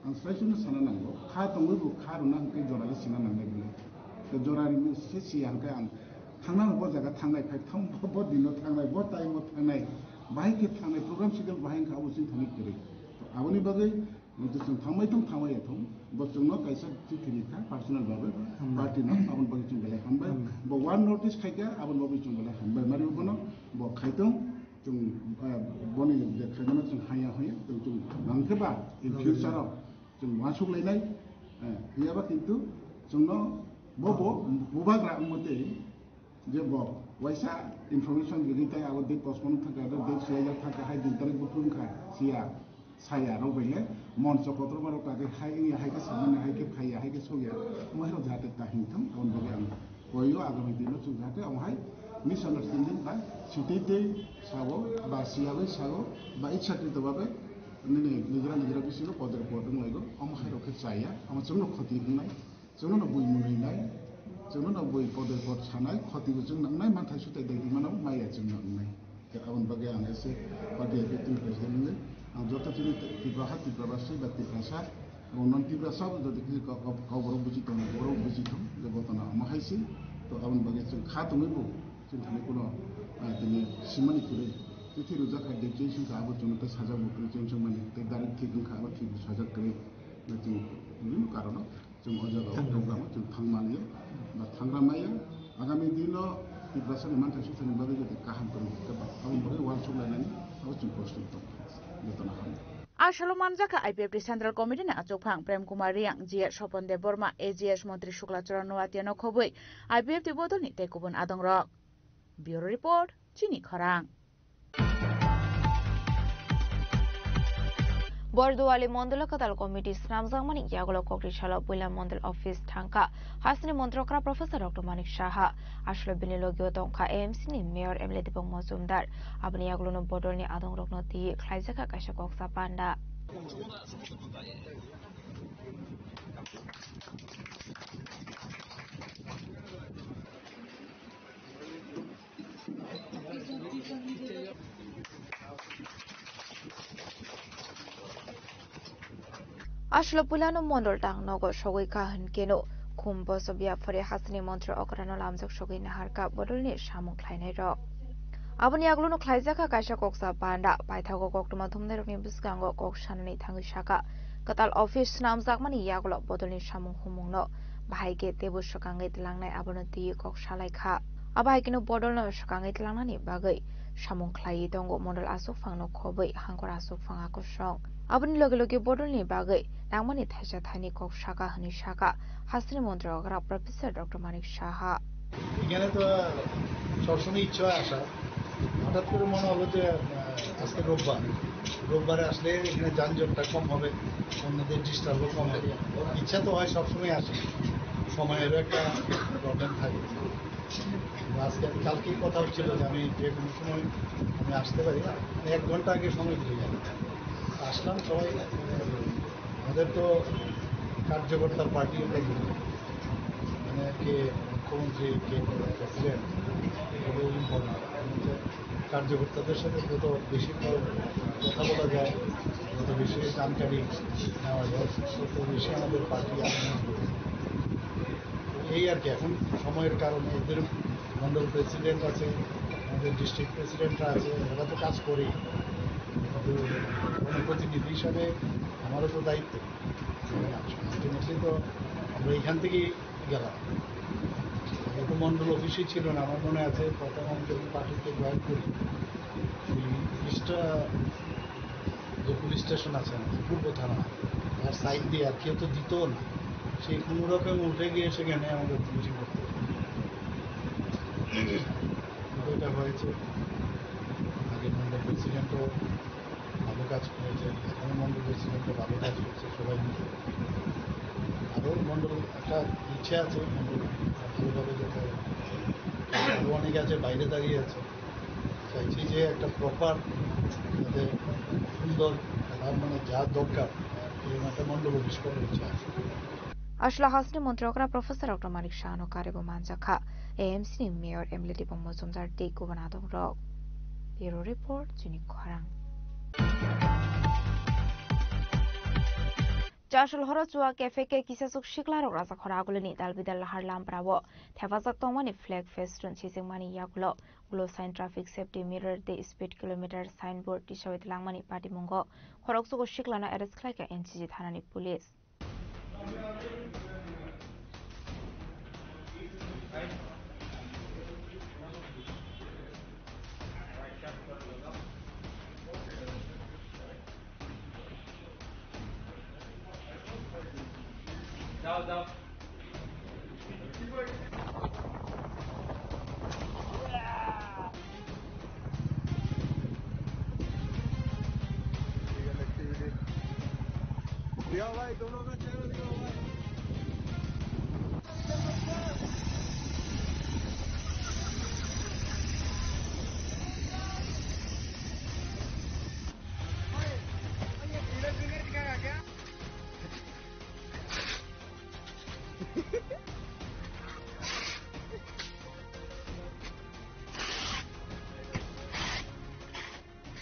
ang srai srai no sana nango. Kha tongwi bo kha rwna hingke jora le sina nangnai bwle. To jora rini se si hingke ang thangnano bo jaga thangnai, phai thang bo, bo dino thangnai, bo time o thangnai, bahai khe thangnai, program schedule bahai wngkha abo chini thani kwrwi. To aboni bagwi Hwnkhe chwng thangbai thung, thangbai ya thung. Bo chwngno kaisa chithi rikha personal bagwi, hmm, party no, aboni bagwi chwng belai hambai. Hmm. Bo one notice khaikha, aboni bagwi chwng belai hambai. Mari bono bo khaitong, Chwng, eh, boni je khaimano chwng haya haya, chwng, chwng nangkhe ba in future o chwng uansuk lainai, eh, phiyaba kintu chwngno bo bo bubagra wngmate je bo waisa information rwgwi tai abo date postpone thangkha, abo date swlaijak thangkha, hai din tarik buphuru wngkha siya. Saya rok bai le moncho kotorma rok kagwi hai wngya, hai khe samani, hai khe phaiya, hai khe sokya, omo hai rok jahate ta hing thang, aboni bagwi ang koio agami dino chwng jahate omo hai misunderstanding ba sitei tei sao ba siyagwi sao ba ichhakrito babe nini nijra nijra bisingo podre pod wng laigo, omo hai rok khe chaya, omo chwngno khoti wngnai. Chwngno no bui mwnwi nai, chwngno no bui podre pod sanai, khoti bo chwng nangnai, manthai sutai dai di mano, maya chwngno wngnai. Khe aboni bagwi ang ese party executive president wngwi, ang joto chini Tripura ha, Tripura basi ba Tiprasa, bo non Tiprasa bo jodi khe kok, kok, kok borok buji tongo, borok buji thung, je bo tono omo hai se, to aboni bagwi chwng kha tongwi bo, chwng thani kuno, ah, tini simani kwrwi, twi thwi rwjak kha, deputation kha, abo chwngno tei sajak bo kwrwi, chwng chwng mani, tei direct thik wngkha, abo thik bo sajak kwrwi, chwng bibhinno karono. Chwng o jaga o program o chwng thang manya ba thangra maya. Agami dino Tiprasani manthai suthani bagwi jodi kaham kwrwng khe ba aboni bagwi uansuk lainani abo chwng prostut tong jotono hamya. A salo manjakha I P F T Central Committee ni achukphang Prem Kumar Reang, G S Sopon Debbarma, A G S Montri Shukla Charan Noatia no khobwi I P F T bodolni tei kubun adongrok. Bureau Report, Chini Khorang. Borduali Mondolo Kwtal Committee swnamjakmani yagulo kokri salo puila Mondol Office thangkha Hasni Montri Okra Professor Doctor Manik Saha. Aswkle bini logio tongkha A M C ni Mayor M L A Dipok Mojumdar. Aboni yagulono bodolni adongrokno twi khlaijakha kaisa koksa panda. Aswkle puilano mondol tang nogo sogwi kha hwnkeno khum boso biaphari Hasni Montri Okrano lamjak sogwi naharkha bodolni samung khlainairok. Aboni yagulono khlaijakha kaisa koksa panda, paithago koktwma thumnairokni bwskango kok sanani thangwi sakha, kwtal office swnamjakmani yagulo bodolni samung humungno bahai khe teibo swkangwi tlangnai abono twiwi kok salaikha. Abo hai kheno bodolno swkangwi tlangnani bagwi samung khlaiwi tongo mondol aswkphangno khobwi hangkor aswkphang akosong. Aboni loge loge bodolni bagwi nangmani thaisa thaini kok sakha hwnwi sakha Hasni Montri Okra Professor Doctor Manik Saha. এখানে তো সবসময় ইচ্ছা হয় আসার, হঠাৎ করে মনে হলো যে, আহ, আজকে রোববার, রোববারে আসলে এখানে যানজটটা কম হবে, অন্যদের ডিস্টার্বও কম হবে। ইচ্ছা তো হয় সবসময় আসে, সময়েরও একটা প্রবলেম থাকে। তো আজকে আমি, কালকেই কথা হচ্ছিল যে আমি যে কোনো সময় আমি আসতে পারি, মানে এক ঘন্টা আগে সময় দিয়ে যাবে। আসলাম, সবাই, আমাদের তো কার্যকর্তার পার্টি, আমরা বলি, মানে কে মুখ্যমন্ত্রী, কে প্রেসিডেন্ট, এগুলো ইম্পর্টেন্ট। কার্যকর্তাদের সাথে যত বেশি কথা বলা যায়, যত বেশি জানকারি নেওয়া যায়, তত বেশি আমাদের পার্টি আগামী হবে। এই আর কি, এখন সময়ের কারণে এদের মন্ডল প্রেসিডেন্ট আছে, আমাদের ডিস্ট্রিক্ট প্রেসিডেন্টরা আছে, ওরা তো কাজ করেই, কিন্তু জনপ্রতিনিধি হিসাবে আমারও তো দায়িত্ব। আলটিমেটলি তো আমরা এখান থেকেই গেলাম। আগে তো মন্ডল অফিসেই ছিল না, আমার মনে আছে প্রথম আমি যখন পার্টিতে জয়েন করি, ওই পুলিশটা, যে পুলিশ স্টেশন আছে আমাদের পূর্ব থানা, তার সাইড দিয়ে আর কেউ তো দিত না, সেই কোনো রকম উঠে গিয়ে সেখানে আমাদের মিটিং করতে হতো। কিন্তু এটা হয়েছে, আগে মন্ডল প্রেসিডেন্টও ভালো কাজ করেছে, এখন মন্ডল প্রেসিডেন্টও ভালো কাজ করছে, সবাই মিলে। আরও মন্ডল একটা ইচ্ছে আছে, মন্ডল ভালোভাবে যেতে হবে। আরও অনেকে আছে বাইরে দাঁড়িয়ে আছে, চাইছি যে একটা প্রপার, যাতে সুন্দর, তার মানে যা দরকার, এরকম একটা মন্ডল অফিস করা ইচ্ছে আছে। Aswkle Hasni Montri Okra Professor Doctor Manik Saha no karibo manjakha A M C ni Mayor M L A Dipok Mojumdar tei kubun adongrok. Bureau Report, Chini Khorang. Chasol horo chua cafe khe kisasuk siklarok rajak horo agulini dalbidal lahar lamprao thepajak tongmani flag festoon sijikmani yagulo ulo sign traffic safety mirror tei speed kilometer signboard tisawi tlangmani patimungo khorokchugo siklano arrest khlaikha N C G thanani police.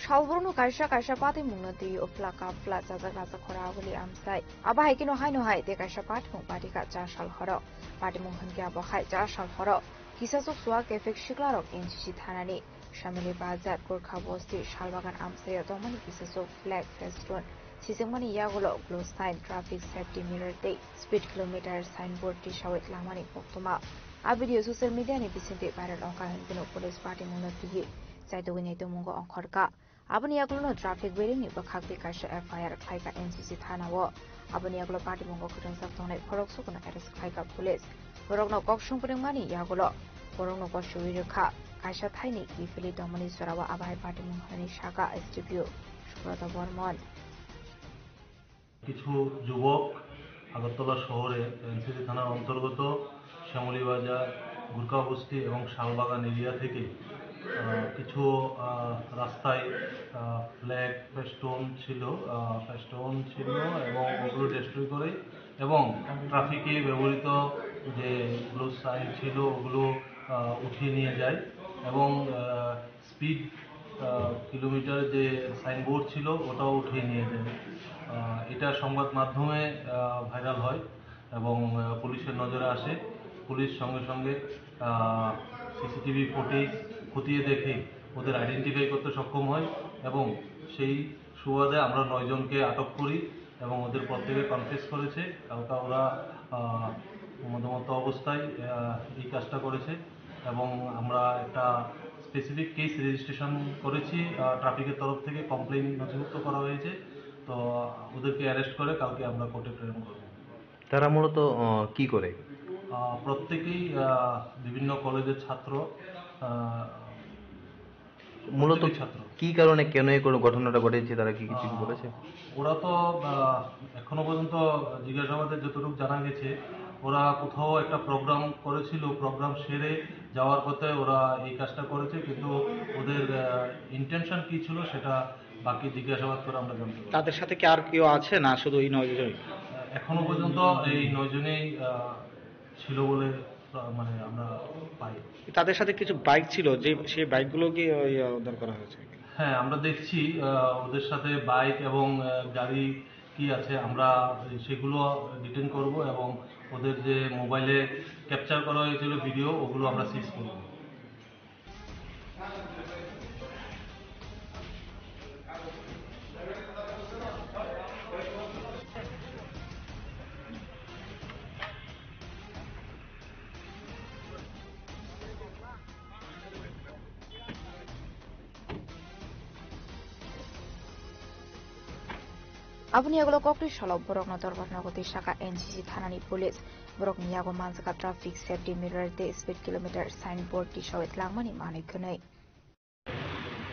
Salborokno kaisa kaisa patimungno twi uphla kaphla chajak rajak khoraguli amsai. Abo hai kheno haino hai tei kaisa patimung patikha cha sal horo. Patimung hwnkhe abo hai cha sal horo kisasok suwa kephek siklarok N C C thanani Shamili Bazar, Gurkha Bosti, Salbagan amsaio tongmani kisasok flag, festoon, sijwkmani yagulo glow sign, traffic safety mirror tei speed kilometer signboard tisawi tlamani koktwma. A video social media ni bisingtwi viral wngkha hwnwi phano police patimungno twiwi chaitugwi naitukmungo ongkhorkha. Aboni yagulono traffic bearing ni bwkhak twi kaisa F I R khlaikha N C C thana o. Aboni yagulo patimungo kwtwngjak tongnai khoroksa no arrest khlaikha police. Borokno kok songphrengmani yagulo borokno kosowi rwkha. Kaisa thaini kiphilwi tongmani jorao abo hai patimung hwnwi sakha S D P O Subrata Bormon. কিছু যুবক আগরতলা শহরে এনসিসি থানার অন্তর্গত শ্যামলী বাজার, গুরকা বস্তি এবং শালবাগান এরিয়া থেকে, আহ, কিছু, আহ, রাস্তায়, আহ, ফ্ল্যাগ, ফেস্টুন ছিল, আহ, ফেস্টুন ছিল এবং ওগুলো ডিস্ট্রয় করে এবং ট্রাফিকে ব্যবহৃত যেগুলো সাইন ছিল ওগুলো, আহ, উঠিয়ে নিয়ে যায় এবং, আহ, স্পিড, আহ, কিলোমিটার যে সাইনবোর্ড ছিল, ওটাও উঠিয়ে নিয়ে যায়। আহ, এটা সংবাদ মাধ্যমে, আহ, ভাইরাল হয় এবং, আহ, পুলিশের নজরে আসে। পুলিশ সঙ্গে সঙ্গে, আহ, সিসিটিভি ফুটেজ খতিয়ে দেখে ওদের আইডেন্টিফাই করতে সক্ষম হয় এবং সেই সুবাদে আমরা নয় জনকে আটক করি এবং ওদের প্রত্যেকে কনফেস করেছে। কালকে ওরা, আহ, মদমত্ত অবস্থায়, আহ, এই কাজটা করেছে। এবং আমরা একটা স্পেসিফিক কেস রেজিস্ট্রেশন করেছি, আহ, ট্রাফিকের তরফ থেকে কমপ্লেইন নথিভুক্ত করা হয়েছে। তো ওদেরকে অ্যারেস্ট করে কালকে আমরা কোর্টে প্রেরণ করব। তারা মূলত, আহ, কি করে? আহ, প্রত্যেকেই, আহ, বিভিন্ন কলেজের ছাত্র। আহ, মূলত প্রত্যেকেই ছাত্র। কি কারণে, কেন এই কোনো ঘটনাটা ঘটেছে, তারা কি কিছু আহ, বলেছে? ওরা তো, আহ, এখনো পর্যন্ত জিজ্ঞাসাবাদে যতটুকু জানা গেছে, ওরা কোথাও একটা প্রোগ্রাম করেছিল, প্রোগ্রাম সেরে যাওয়ার পথে ওরা এই কাজটা করেছে, কিন্তু ওদের, আহ, ইন্টেনশন কি ছিল সেটা বাকি জিজ্ঞাসাবাদ করে আমরা জানতে পারবো। তাদের সাথে কি আর কেউ আছে না শুধু এই নয় জন? এখনো পর্যন্ত এই নয় জনই, আহ, ছিল বলে, আহ, মানে আমরা পাই। তাদের সাথে কিছু বাইক ছিল, যে সেই বাইকগুলো কি, আহ, ইয়ে, উদ্ধার করা হয়েছে? হ্যাঁ, আমরা দেখছি, আহ, ওদের সাথে বাইক এবং, আহ, গাড়ি কি আছে, আমরা সেগুলো ডিটেন করব এবং ওদের যে মোবাইলে ক্যাপচার করা হয়েছিল ভিডিও, ওগুলো আমরা সিজ করব। Aboni yagulo koktwi salo borokno dorbar nogo twi saka N C C thanani police. Borokni yago manjak traffic safety mirror tei speed kilometer signboard tisawi tlangmani manwi khwnwi.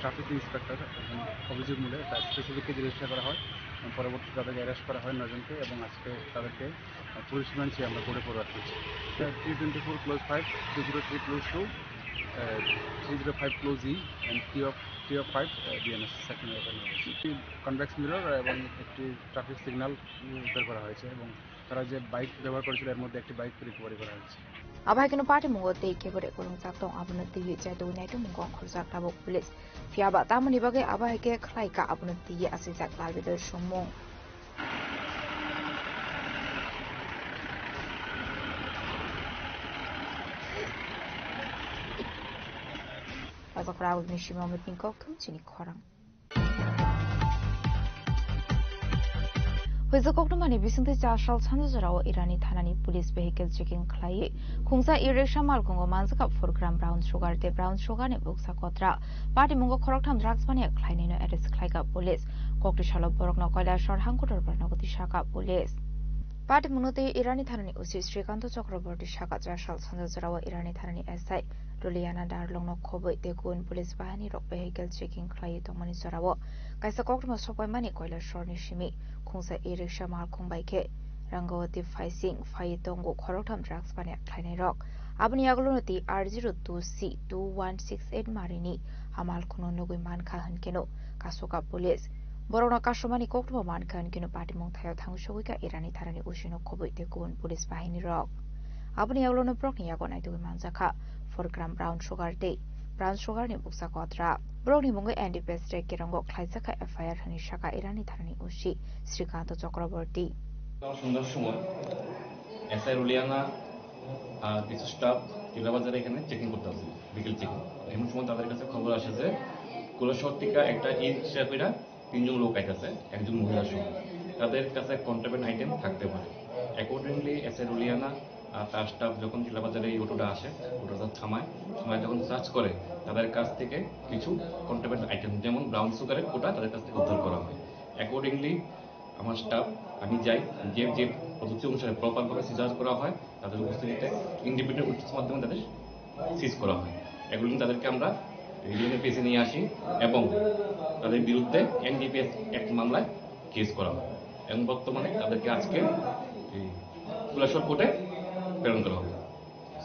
Traffic inspector এবং অভিযোগ মূলে একটা স্পেসিফিক কেস রেজিস্টার করা হয় এবং পরবর্তীতে তাদেরকে অ্যারেস্ট করা হয় নয়জনকে এবং আজকে তাদেরকে, আহ, পুলিশ রিমান্ডে আমরা কোর্টে ফরওয়ার্ড করছি। Three twenty four clause five, two zero three clause two, three zero five clause E and three of, three of five BNS section. Convex mirror এবং একটি ট্রাফিক সিগন্যাল উদ্ধার করা হয়েছে এবং তারা যে বাইক ব্যবহার করেছিল এর মধ্যে একটি বাইক রিকভারি করা হয়েছে। Abo hai kheno patimungo tei kebore kwrwngjak tong, abono twiwi chaitugwi naitukmungo ongkhorjak tabuk police. Phiya ba tamoni bagwi abo hai khe khlai kha, abono twiwi asijak Lalbidor songmung. Pajakra Agni Sima Mitni Kokthum chini khorang. Huijak koktwmani bisingtwi chasal sanjajorao Irani thanani police vehicle checking khlaiwi khungsa e-rickshaw malkhungo manjakha four gram brown sugar tei brown sugar ni buksa kotra. Patimungo khoroktham drugs mania khlainaino arrest khlaikha police. Koktwi salo borokno Kailasor hangkotor barnagoti sakha police. Patimungno tei Irani thanani O C Srikanto Chakraborty saka chasal sanja jorao Irani thanani S I Ruliana Darlongno khobwi tei gun police bahini rok vehicle checking khlaiwi tongmani jorao kaisa koktwma sokpaimani Koilashorni simi khungsa e-rickshaw malkhung bai khe Rangawati phaising phaiwi tongo khoroktham drugs paniya khlainairok. Aboni yagulono T R zero two C two one six eight marini a malkhungno nugwi mankha hwnkeno kasoka police. Borokno kasomani koktwma mankha hwnkeno patimung thaio thangwi sogwikha Irani thanani O C no khobwi tei kubun police bahini rok. Aboni yagulono borokni yago naitugwi manjakha four gram brown sugar tei brown sugar ni bukcha kotra. Borokni mungwi N D P S tei kerongo khlaijakha F I R hwnwi sakha Irani thanani O C Srikanto Chakraborty. সন্ধ্যার সময় এসআই রুলিয়ানা আর কিছু স্টাফ টিলা বাজারে এখানে চেকিং করতে আসে, vehicle checking. এমন সময় তাদের কাছে খবর আসে যে কৈলাসহর থেকে একটা ই রিক্সা করে তিনজন লোক আইতাছে, একজন মহিলা সহ। তাদের কাছে কন্ট্রাব্যান্ড আইটেম থাকতে পারে। অ্যাকর্ডিংলি এসআই রুলিয়ানা আর তার স্টাফ যখন টিলা বাজারে এই অটোটা আসে, অটোটা থামায়, সময় যখন সার্চ করে, তাদের কাছ থেকে কিছু কন্ট্রাব্যান্ড আইটেম, যেমন ব্রাউন সুগারের কোটা তাদের কাছ থেকে উদ্ধার করা হয়। অ্যাকর্ডিংলি আমার স্টাফ, আমি যাই, যে যে পদ্ধতি অনুসারে প্রপারভাবে সিজার করা হয়, তাদের উপস্থিতিতে ইন্ডিপেন্ডেন্ট উইটনেস মাধ্যমে তাদের সিজ করা হয়। অ্যাকর্ডিংলি তাদেরকে আমরা রিমান্ডে পিএসে নিয়ে আসি এবং তাদের বিরুদ্ধে এনডিপিএস অ্যাক্ট মামলায় কেস করা হয় এবং বর্তমানে তাদেরকে আজকে এই কৈলাসহর কোর্টে প্রেরণ করা হবে।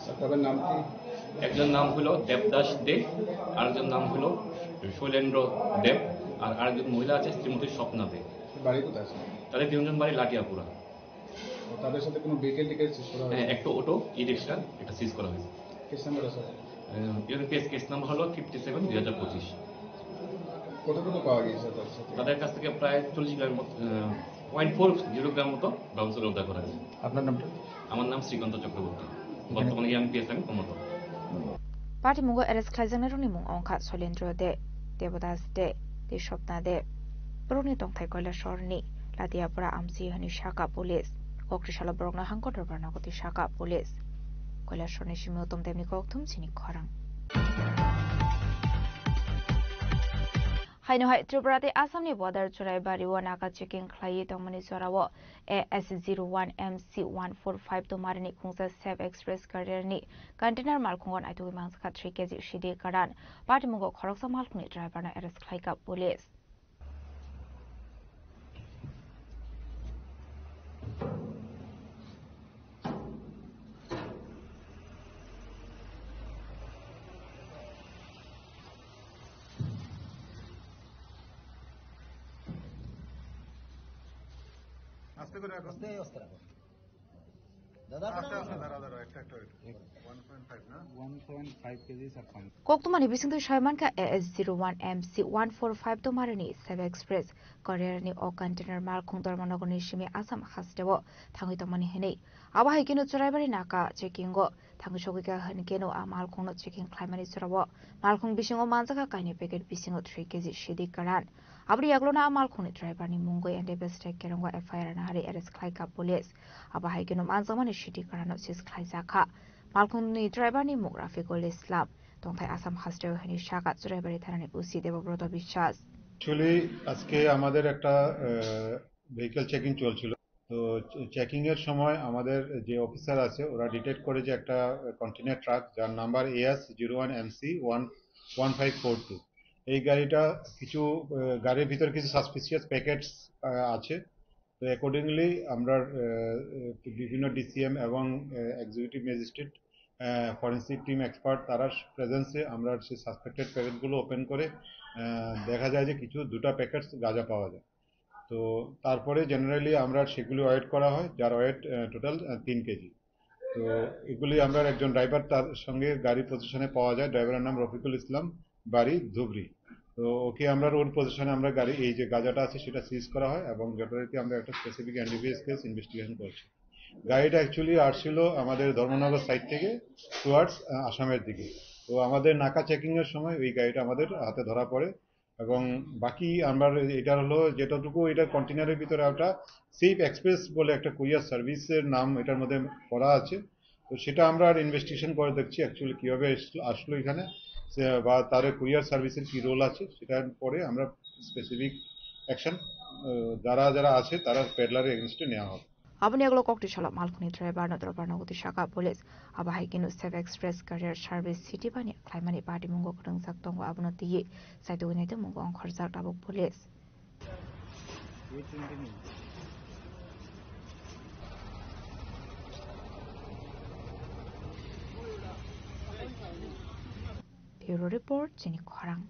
স্যার, তাদের নাম কি? একজন নাম হলো দেবদাস দে, আরেকজন নাম হলো শৈলেন্দ্র দেব, আর আরেকজন মহিলা আছে শ্রীমতী স্বপ্না দে। বাড়ি কোথায়, স্যার? তাদের তিনজন বাড়ি লাটিয়াপুরা। ও, তাদের সাথে কোনো ভেহিকেল টিকেল সিজ করা হয়েছে? হ্যাঁ, একটা অটো, ই রিক্সা, এটা সিজ করা হয়েছে। কেস নাম্বার আছে? আহ, ইউএনপিএস কেস নাম্বার হলো ফিফটি সেভেন দুই হাজার পঁচিশ। কতটুকু পাওয়া গিয়েছে তাদের সাথে? তাদের কাছ থেকে প্রায় চল্লিশ গ্রামের মতো, আহ, পয়েন্ট ফোর জিরো গ্রাম মতো ব্রাউন সুগার উদ্ধার করা হয়েছে। আপনার নামটা? আমার নাম শ্রীকান্ত চক্রবর্তী। বর্তমানে আমি পিএস, আমি কর্মরত। Patimungo arrest khlaijaknairokni mung wngkha Soilendra De, Debodas De, tei Swapna De. Borokni tongthai Koilashorni Latiapura amchi hwnwi sakha police. Koktwsalo borokno hangko dorbar nagwi sakha police. Koilashorni simi Uttam Debni kokthum chini khorang. Haino hai Tripura tei Assamni border Churaibari o naka checking khlaiwi tongmani jorao A S zero one M C one four five tomarini khungsa Save Express carrier ni container malkhungo naitugwi mangsa kha three K G sidi karan. Patimungo khoroksa malkhungni driver no arrest khlaikha police. আস্তে করে রাখো। আস্তে আস্তে রাখো। দাদা, আস্তে আস্তে, দাঁড়াও, দাঁড়াও, একটা একটা wait। ওয়ান পয়েন্ট ফাইভ না? One point five KG sir, কম। Koktwmani bisingtwi sai mankha A S zero one M C one four five tomarini Save Express carrier ni o container malkhung Dharmanagarni simi Assam hasteo thangwi tongmani hwnwi. Abo hai kheno Churaibari naka checking o thangwi sogwikha hwnkhe no a malkhungno checking khlaimani jorao malkhung bisingo manjakha kainwi packet bisingo three K G sidi karan. Aboni yagulono a malkhungni driver ni mungwi N D P S tei kerongo F I R nahari arrest khlaikha police. Abo hai kheno manjakmani sidi karano seize khlaijakha. Malkhungni driver ni mung Rafiqul Islam. Tongthai Assam hasteo hwnwi sakha Churaibari thanani O C Debobroto Biswas. Actually, আজকে আমাদের একটা vehicle checking চলছিল। তো চেকিং এর সময় আমাদের যে অফিসার আছে, ওরা ডিটেক্ট করে যে একটা কন্টেইনার ট্রাক, যার number AS zero one MC one one five four two. এই গাড়িটা কিছু আহ, গাড়ির ভিতরে কিছু সাসপিসিয়াস প্যাকেটস আছে। তো অ্যাকর্ডিংলি আমরা আহ, আহ, বিভিন্ন ডিসিএম এবং executive magistrate, forensic team expert, তারা প্রেজেন্সে আমরা সেই সাসপেক্টেড প্যাকেটগুলো ওপেন করে আহ, দেখা যায় যে কিছু দুটা প্যাকেটস গাঁজা পাওয়া যায়। তো তারপরে জেনারেলি আমরা সেগুলি ওয়েট করা হয়, যার ওয়েট টোটাল তিন কেজি। তো এগুলি আমরা একজন ড্রাইভার, তার সঙ্গে গাড়ি পজিশনে পাওয়া যায়। ড্রাইভারের নাম রফিকুল ইসলাম, বাড়ি ধুবড়ি। তো ওকে আমরা, ওর পজিশনে আমরা গাড়ি, এই যে গাঁজাটা আছে, সেটা সিজ করা হয় এবং যথারীতি আমরা একটা স্পেসিফিক এনডিপিএস কেস ইনভেস্টিগেশন করছি। গাড়িটা অ্যাকচুয়ালি আসছিল আমাদের ধর্মনগর সাইড থেকে টুয়ার্ডস আসামের দিকে। তো আমাদের নাকা চেকিং এর সময় ওই গাড়িটা আমাদের হাতে ধরা পড়ে। এবং বাকি আমরা, এটা হলো যেটুকু, এটা কন্টেইনারের ভিতরে একটা সেভ এক্সপ্রেস বলে একটা কুরিয়ার সার্ভিসের নাম এটার মধ্যে করা আছে। তো সেটা আমরা আর ইনভেস্টিগেশন করে দেখছি অ্যাকচুয়ালি কিভাবে এসলো, আসলো এখানে, সে, বা তার কুরিয়ার সার্ভিসের কি রোল আছে, সেটার পরে আমরা স্পেসিফিক অ্যাকশন যারা যারা আছে তারা পেডলারের এগেনস্টে নেওয়া হবে। Aboni yagulo kok twi salo malkhungni driver no dorobar no gutwi saka police. Abo hai kheno Safe Express Courier Service City bani khlaimani patimungo kwrwngjak tongo, abono twiwi saitugwi naitukmungo ongkhorjak tabuk police. Bureau Report, chini khorang.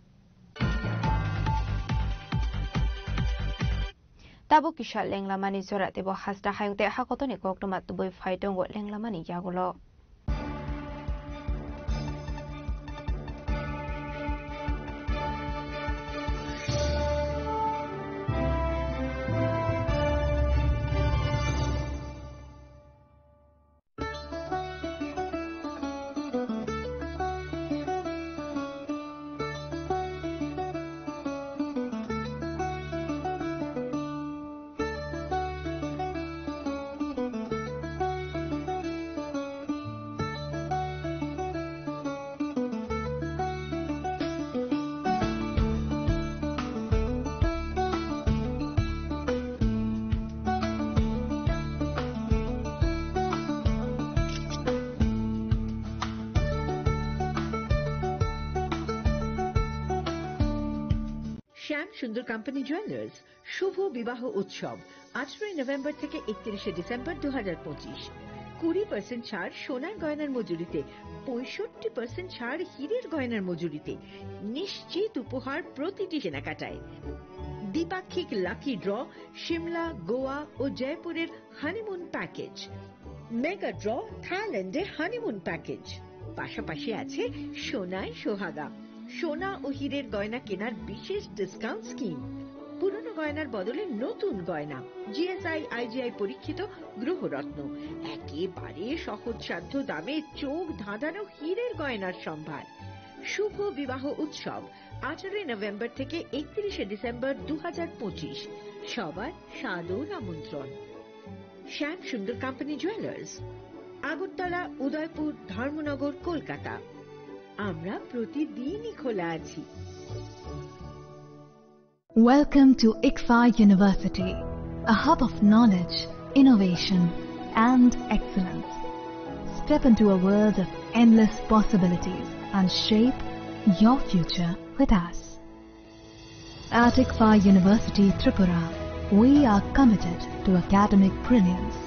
Tabuk kisa lenglamani jora teibo hasta hayung tei hakotorni koktwma tubui phai tongo lenglamani yagulo. শ্যাম Sundar company jewellers শুভ বিবাহ উৎসব আঠারোই নভেম্বর থেকে একত্রিশে ডিসেম্বর দু হাজার পঁচিশ। কুড়ি পার্সেন্ট ছাড় সোনার গয়নার মজুরিতে, পঁয়ষট্টি পার্সেন্ট ছাড় হীরের গয়নার মজুরিতে, নিশ্চিত উপহার প্রতিটি কেনাকাটায়। দ্বিপাক্ষিক লাকি ড্র, সিমলা, গোয়া ও জয়পুরের হানিমুন প্যাকেজ। মেগা ড্র, থাইল্যান্ডে হানিমুন প্যাকেজ। পাশাপাশি আছে সোনায় সোহাগা, সোনা ও হীরের গয়না কেনার বিশেষ ডিসকাউন্ট স্কিম। পুরনো গয়নার বদলে নতুন গয়না, জিএসআই, আইজিআই পরীক্ষিত গ্রহরত্ন, একেবারে সহজসাধ্য দামে চোখ ধাঁধানো হীরের গয়নার সম্ভার। শুভ বিবাহ উৎসব আঠারোই নভেম্বর থেকে একত্রিশে ডিসেম্বর দু হাজার পঁচিশ। সবার সাদর আমন্ত্রণ। Shyam Sundar company jewellers, Agartala, Udaipur, Dharmanagar, Kolkata. আমরা প্রতিদিনই খোলা আছি। Welcome to ICFAI University, a hub of knowledge, innovation, and excellence. Step into a world of endless possibilities and shape your future with us. At ICFAI University Tripura, we are committed to academic brilliance.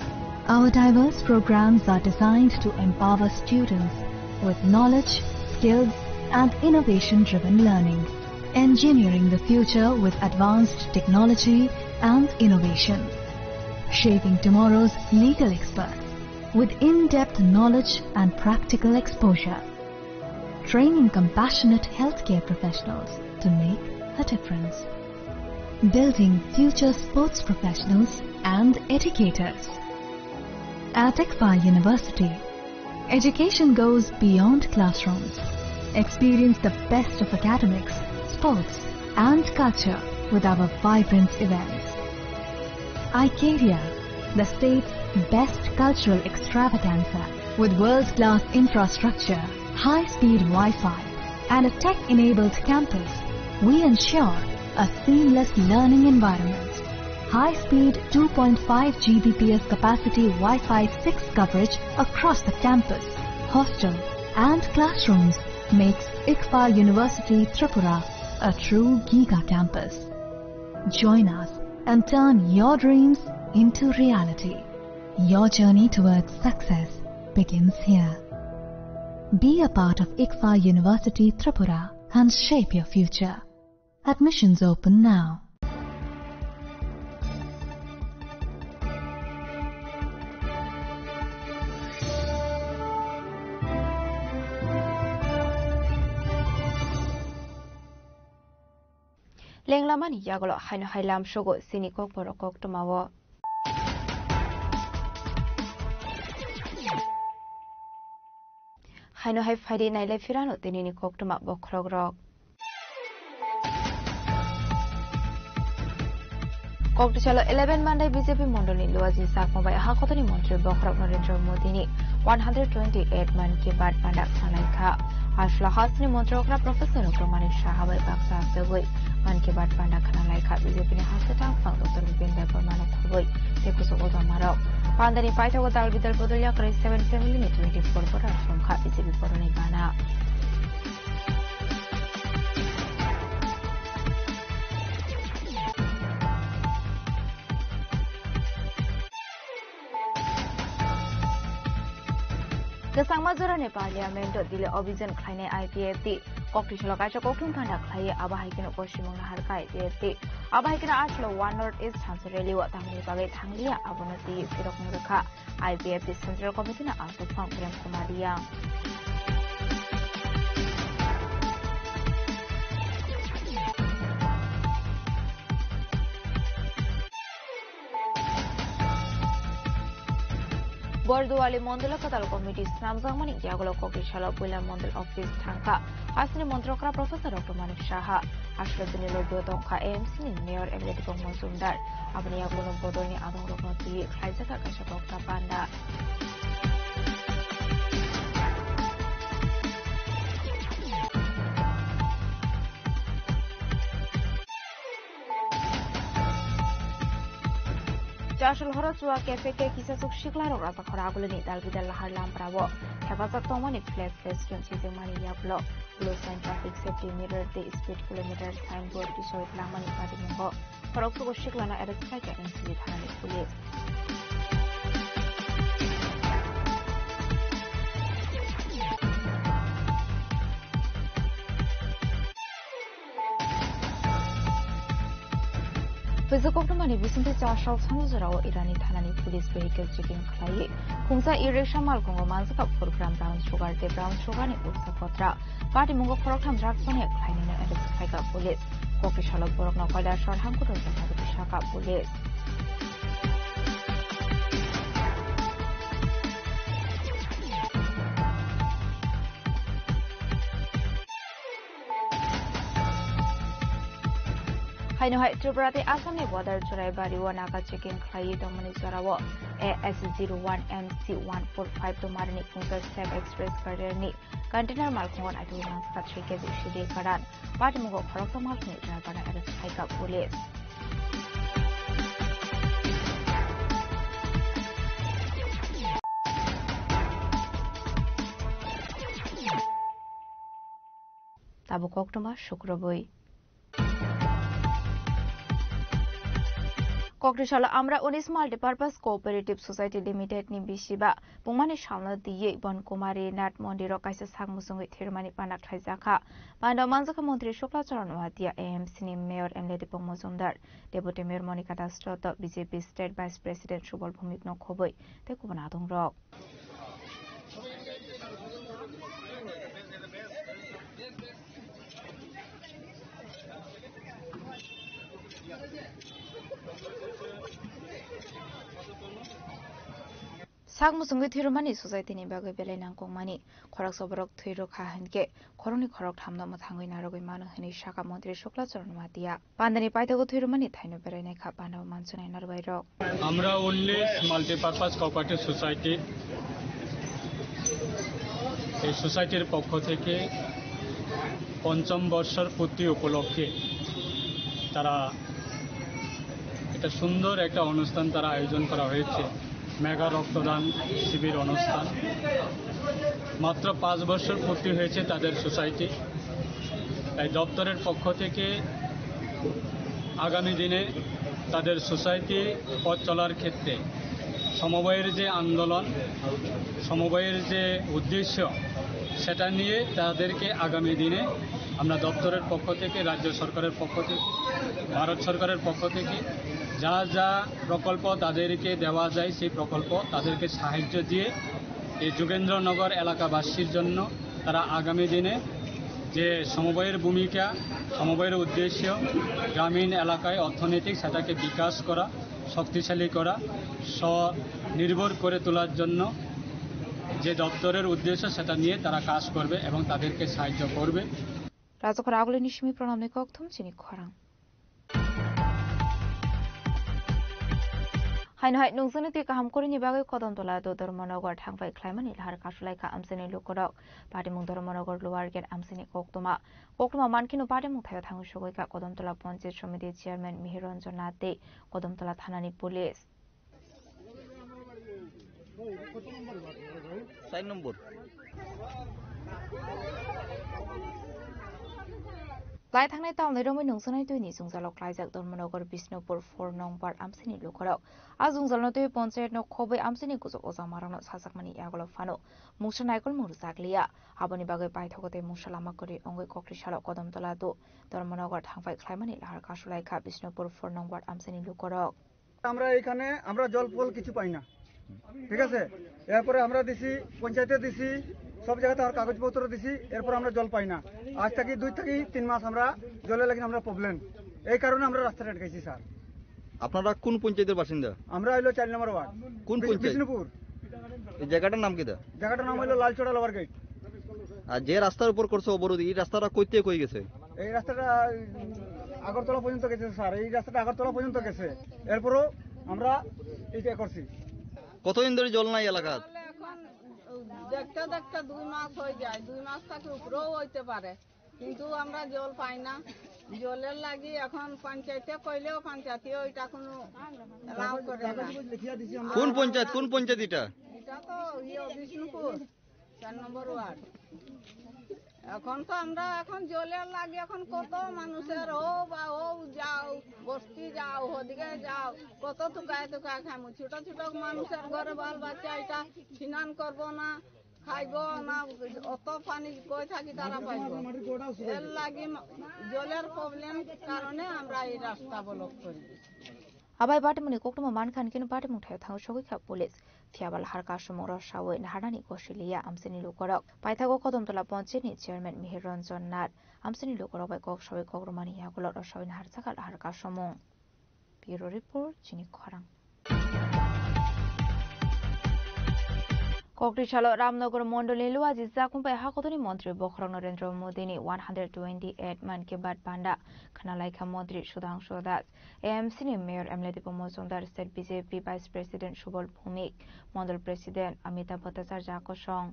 Our diverse programs are designed to empower students with knowledge, skills, and innovation-driven learning, engineering the future with advanced technology and innovation, shaping tomorrow's legal experts with in-depth knowledge and practical exposure, training compassionate healthcare professionals to make a difference, building future sports professionals and educators. At ICFAI University, education goes beyond classrooms. Experience the best of academics, sports, and culture with our vibrant events. Icaria, the state's best cultural extravaganza, with world-class infrastructure, high-speed Wi-Fi, and a tech-enabled campus, we ensure a seamless learning environment. High-speed two point five G B P S capacity Wi-Fi six coverage across the campus, hostel, and classrooms makes ICFAI University Tripura a true giga campus. Join us and turn your dreams into reality. Your journey towards success begins here. Be a part of ICFAI University Tripura and shape your future. Admissions open now. Lenglamani yagulo haino hai lamsogo chini kokborok koktwmao. Haino hai phaidi nailai phirano tinini koktwma bokhorokrok. Koktisalo eleven Mandai B J P mondolni Luaji Chakma bai ha kotoni montri bokhorok Narendra Modini one hundred twenty-eight Mann Ki Baat panda khwlai kha. Aswla hasteni montri okra Professor Doctor Manik Saha bai baksa aswgwi Mann Ki Baat panda khwlai kha. B J P ni haste tangphang Doctor Bhupen Debbarma no khobwi tei kuchugo domarok. Pandani paithago dal bidal bodol yakarwi seven family ni twenty-four voter songkha B J P boroni gana. Kwchangma jorani parliament o delay obhijan khlainai I P F T. Koktisalo kaisa kokthum panda khlaiwi abo hai kheno poschimwng naharkha I P F T. Abo hai kheno aswlo One North East thansa rally o tamni bagwi thangliya abono twi phirokno rwkha. I P F T Central Committee ni aswk phang Prem Kumar Reang. Borduali Mondolo Kwtal Committee snamjakmani yagulo Koktisalo puila Mondol Office thangkha. Hasteni montri okra Professor Doctor Manik Saha, aswla bini logi o tongkha A M C ni Mayor M L A Dipok Mojumdar. Aboni yagulo bodolni adongrokno twi khlaijak kaisa kokta panda. Chasol horo chua K P K kisasuk siklarok Rajakhor agulini dalbidal lahar lamprao hepajak tongmani flag festival swijwngmani yagulo Blue Sign Traffic Safety Mirror tei Speed Kilometer Signboard tisoi langmani patimungo khoroksogo siklano arrest khlaikha N C B thanani police. Puisu koktwmani bisingtwi chasol sanjwjorao Irani thanani police vehicle checking khlaiwi khungsa e-rickshaw malkhungo manjakha four gram brown sugar tei brown sugar ni bwkha kotra. Patimungo khoroktham drugs connect khlainino arrest khlaikha police. Koktisalo borokno koilasor hangkutro jagao tisakha police. Haino hai Tripura tei Assam ni border Churaibari o naga checking khlaiwi tongmani jorao A S zero one M C one four five tomarini khungsa Safe Express carrier ni container malkhungo naitugwi manjakha three K G sidi karan. Patimungo khoroksa malkhungni driver no arrest khlaikha police. Tabuk koktwma sukrubwi. Koktisalo Amra Unis Multipurpose Cooperative Society Limited ni bisiba pungmani salno twiwi Bon Kumari Nath Mondir o kaisa sak muchungwi thwirmani panda khlaijakha. Panda o manjakha Montri Shukla Charan Noatia, A M C ni Mayor M L A Dipok Mojumdar, Deputy Mayor Monika Das Rotto, B J P State Vice President Subal Bhumik no khobwi tei kubun adongrok. Sak muchungwi thwirwkmani society ni bagwi belai nangkukmani. Khoroksa borok thwi rwkha hinkhe khoroknwi khoroktham no mwthangwi narwgwi mano hwnwi sakha Montri Shukla Charan Noatia. Pandani paithago thwirwkmani thaino berainai kha panda o manchunai narwai rok. আমরা উনিশ multipurpose cooperative society, এই সোসাইটির পক্ষ থেকে পঞ্চম বর্ষর পূর্তি উপলক্ষে তারা একটা সুন্দর একটা অনুষ্ঠান তারা আয়োজন করা হয়েছে, মেগা রক্তদান শিবির অনুষ্ঠান। মাত্র পাঁচ বছর পূর্তি হয়েছে তাদের সোসাইটি। তাই দপ্তরের পক্ষ থেকে আগামী দিনে তাদের সোসাইটি পথ চলার ক্ষেত্রে সমবায়ের যে আন্দোলন, সমবায়ের যে উদ্দেশ্য, সেটা নিয়ে তাদেরকে আগামী দিনে আমরা দপ্তরের পক্ষ থেকে, রাজ্য সরকারের পক্ষ থেকে, ভারত সরকারের পক্ষ থেকে যা যা প্রকল্প তাদেরকে দেওয়া যায়, সেই প্রকল্প তাদেরকে সাহায্য দিয়ে এই যোগেন্দ্রনগর এলাকাবাসীর জন্য তারা আগামী দিনে যে সমবায়ের ভূমিকা, সমবায়ের উদ্দেশ্য, গ্রামীণ এলাকায় অর্থনৈতিক সেটাকে বিকাশ করা, শক্তিশালী করা, স্বনির্ভর করে তোলার জন্য যে দপ্তরের উদ্দেশ্য, সেটা নিয়ে তারা কাজ করবে এবং তাদেরকে সাহায্য করবে। Rajakhor agulini simi pranamni kokthum chini khorang. Haino hai nungjaknai twi kaham kwrwini bagwi Kodamtola to Dharmanagar thangbai khlaimani lahar kasulaikha amchaini lukurok. Patimung Dharmanagar Lower Gate amchaini koktwma. Koktwma mankheno patimung thaio thangwi sogwikha Kodamtola Panchayat Samiti Chairman Mihir Ranjan Nath tei Kodamtola Thanani Police. Side number. Lai thangnai tamni romwi nungjaknai twini jwngjalo klaijak Dharmanagar Bishnupur four nong ward amchaini lukurok. A jwngjalno twi panchayatno khobwi amchaini kuchuk ojamarokno sajakmani yagulo phano mungsa naikolmung rwjakliya. Aboni bagwi paithago tei mungsa lama kwrwi wngwi kokri salo Kodamtola to Dharmanagar thangbai khlaimani lahar kasulaikha Bishnupur four nong ward amchaini lukurok. আমরা এখানে আমরা জল ফল কিছু পাই না, ঠিক আছে। এরপরে আমরা দিছি পঞ্চায়েতে দিছি, সব জায়গাতে আমার কাগজপত্র দিছি, এরপর আমরা জল পাই না। আজ থাকি দুই থাকি তিন মাস আমরা জলের লাগি আমরা প্রবলেম, এই কারণে আমরা রাস্তাটা আটকাইছি স্যার। আপনারা কোন পঞ্চায়েতের বাসিন্দা? আমরা হইলো চার নম্বর ওয়ার্ড। কোন বিশ- পঞ্চায়েত? বিষ্ণুপুর। এই জায়গাটার নাম কিতা? জায়গাটার নাম হইলো লালচড়া লোয়ার গেট। আর যে রাস্তার উপর করছে অবরোধ, এই রাস্তাটা কই থেকে কই গেছে? এই রাস্তাটা উম, আগরতলা পর্যন্ত গেছে স্যার, এই রাস্তাটা আগরতলা পর্যন্ত গেছে। এরপরও আমরা এটা করছি। কতদিন ধরে জল নাই এলাকাত? তাহলে এখন দেখতে দেখতে দুই মাস হয়ে যায়, দুই মাস থেকে উপরেও হইতে পারে, কিন্তু আমরা জল পাই না। জলের লাগি এখন পঞ্চায়েতে কইলেও পঞ্চায়েতে ওইটা কোনো অ্যালাউ করে না। কোন পঞ্চায়েত, কোন পঞ্চায়েত এটা? এটা তো ইয়ে বিষ্ণুপুর। চার নম্বর ওয়ার্ড। এখন তো আমরা এখন জলের লাগি এখন কত মানুষের ও বা ও যাও, বস্তি যাও, ওদিকে যাও, কত তুকায় তুকায় খামু। ছোট ছোট মানুষের ঘরে বাল বাচ্চা এটা স্নান করবো না, খাইবো না, অত পানি কই থাকি তারা পাইবো। এর লাগি মা- জলের প্রবলেম কারণে আমরা এই রাস্তা ব্লক করি দিছি। Abai patimungni koktwma mankha hinkhe patimung thaio thangwi sogwikha police. Phiya ba lahar kasumung rwsawi naharnani gosi liya amchaini lukurok. Paithago Kodamtola Panchayatni Chairman Mihir Ranjan Nath amchaini lukurok bai kok sawi kok rwmani yagulo rwsawi naharjakha lahar kasumung. Bureau Report, Chini Khorang. Kokri salo Ramnagar Mondolni Luaji Jakung bai Hakotorni Montri Bokhorok Narendra Modini one hundred twenty-eight Mann Ki Baat Panda khwnalaikha Montri Sudhangshu Das, A M C ni Mayor M L A Dipo Mojumdar, State B J P Vice President Subal Bhumik, Mondol President Amitabh Bhattacharya kosong.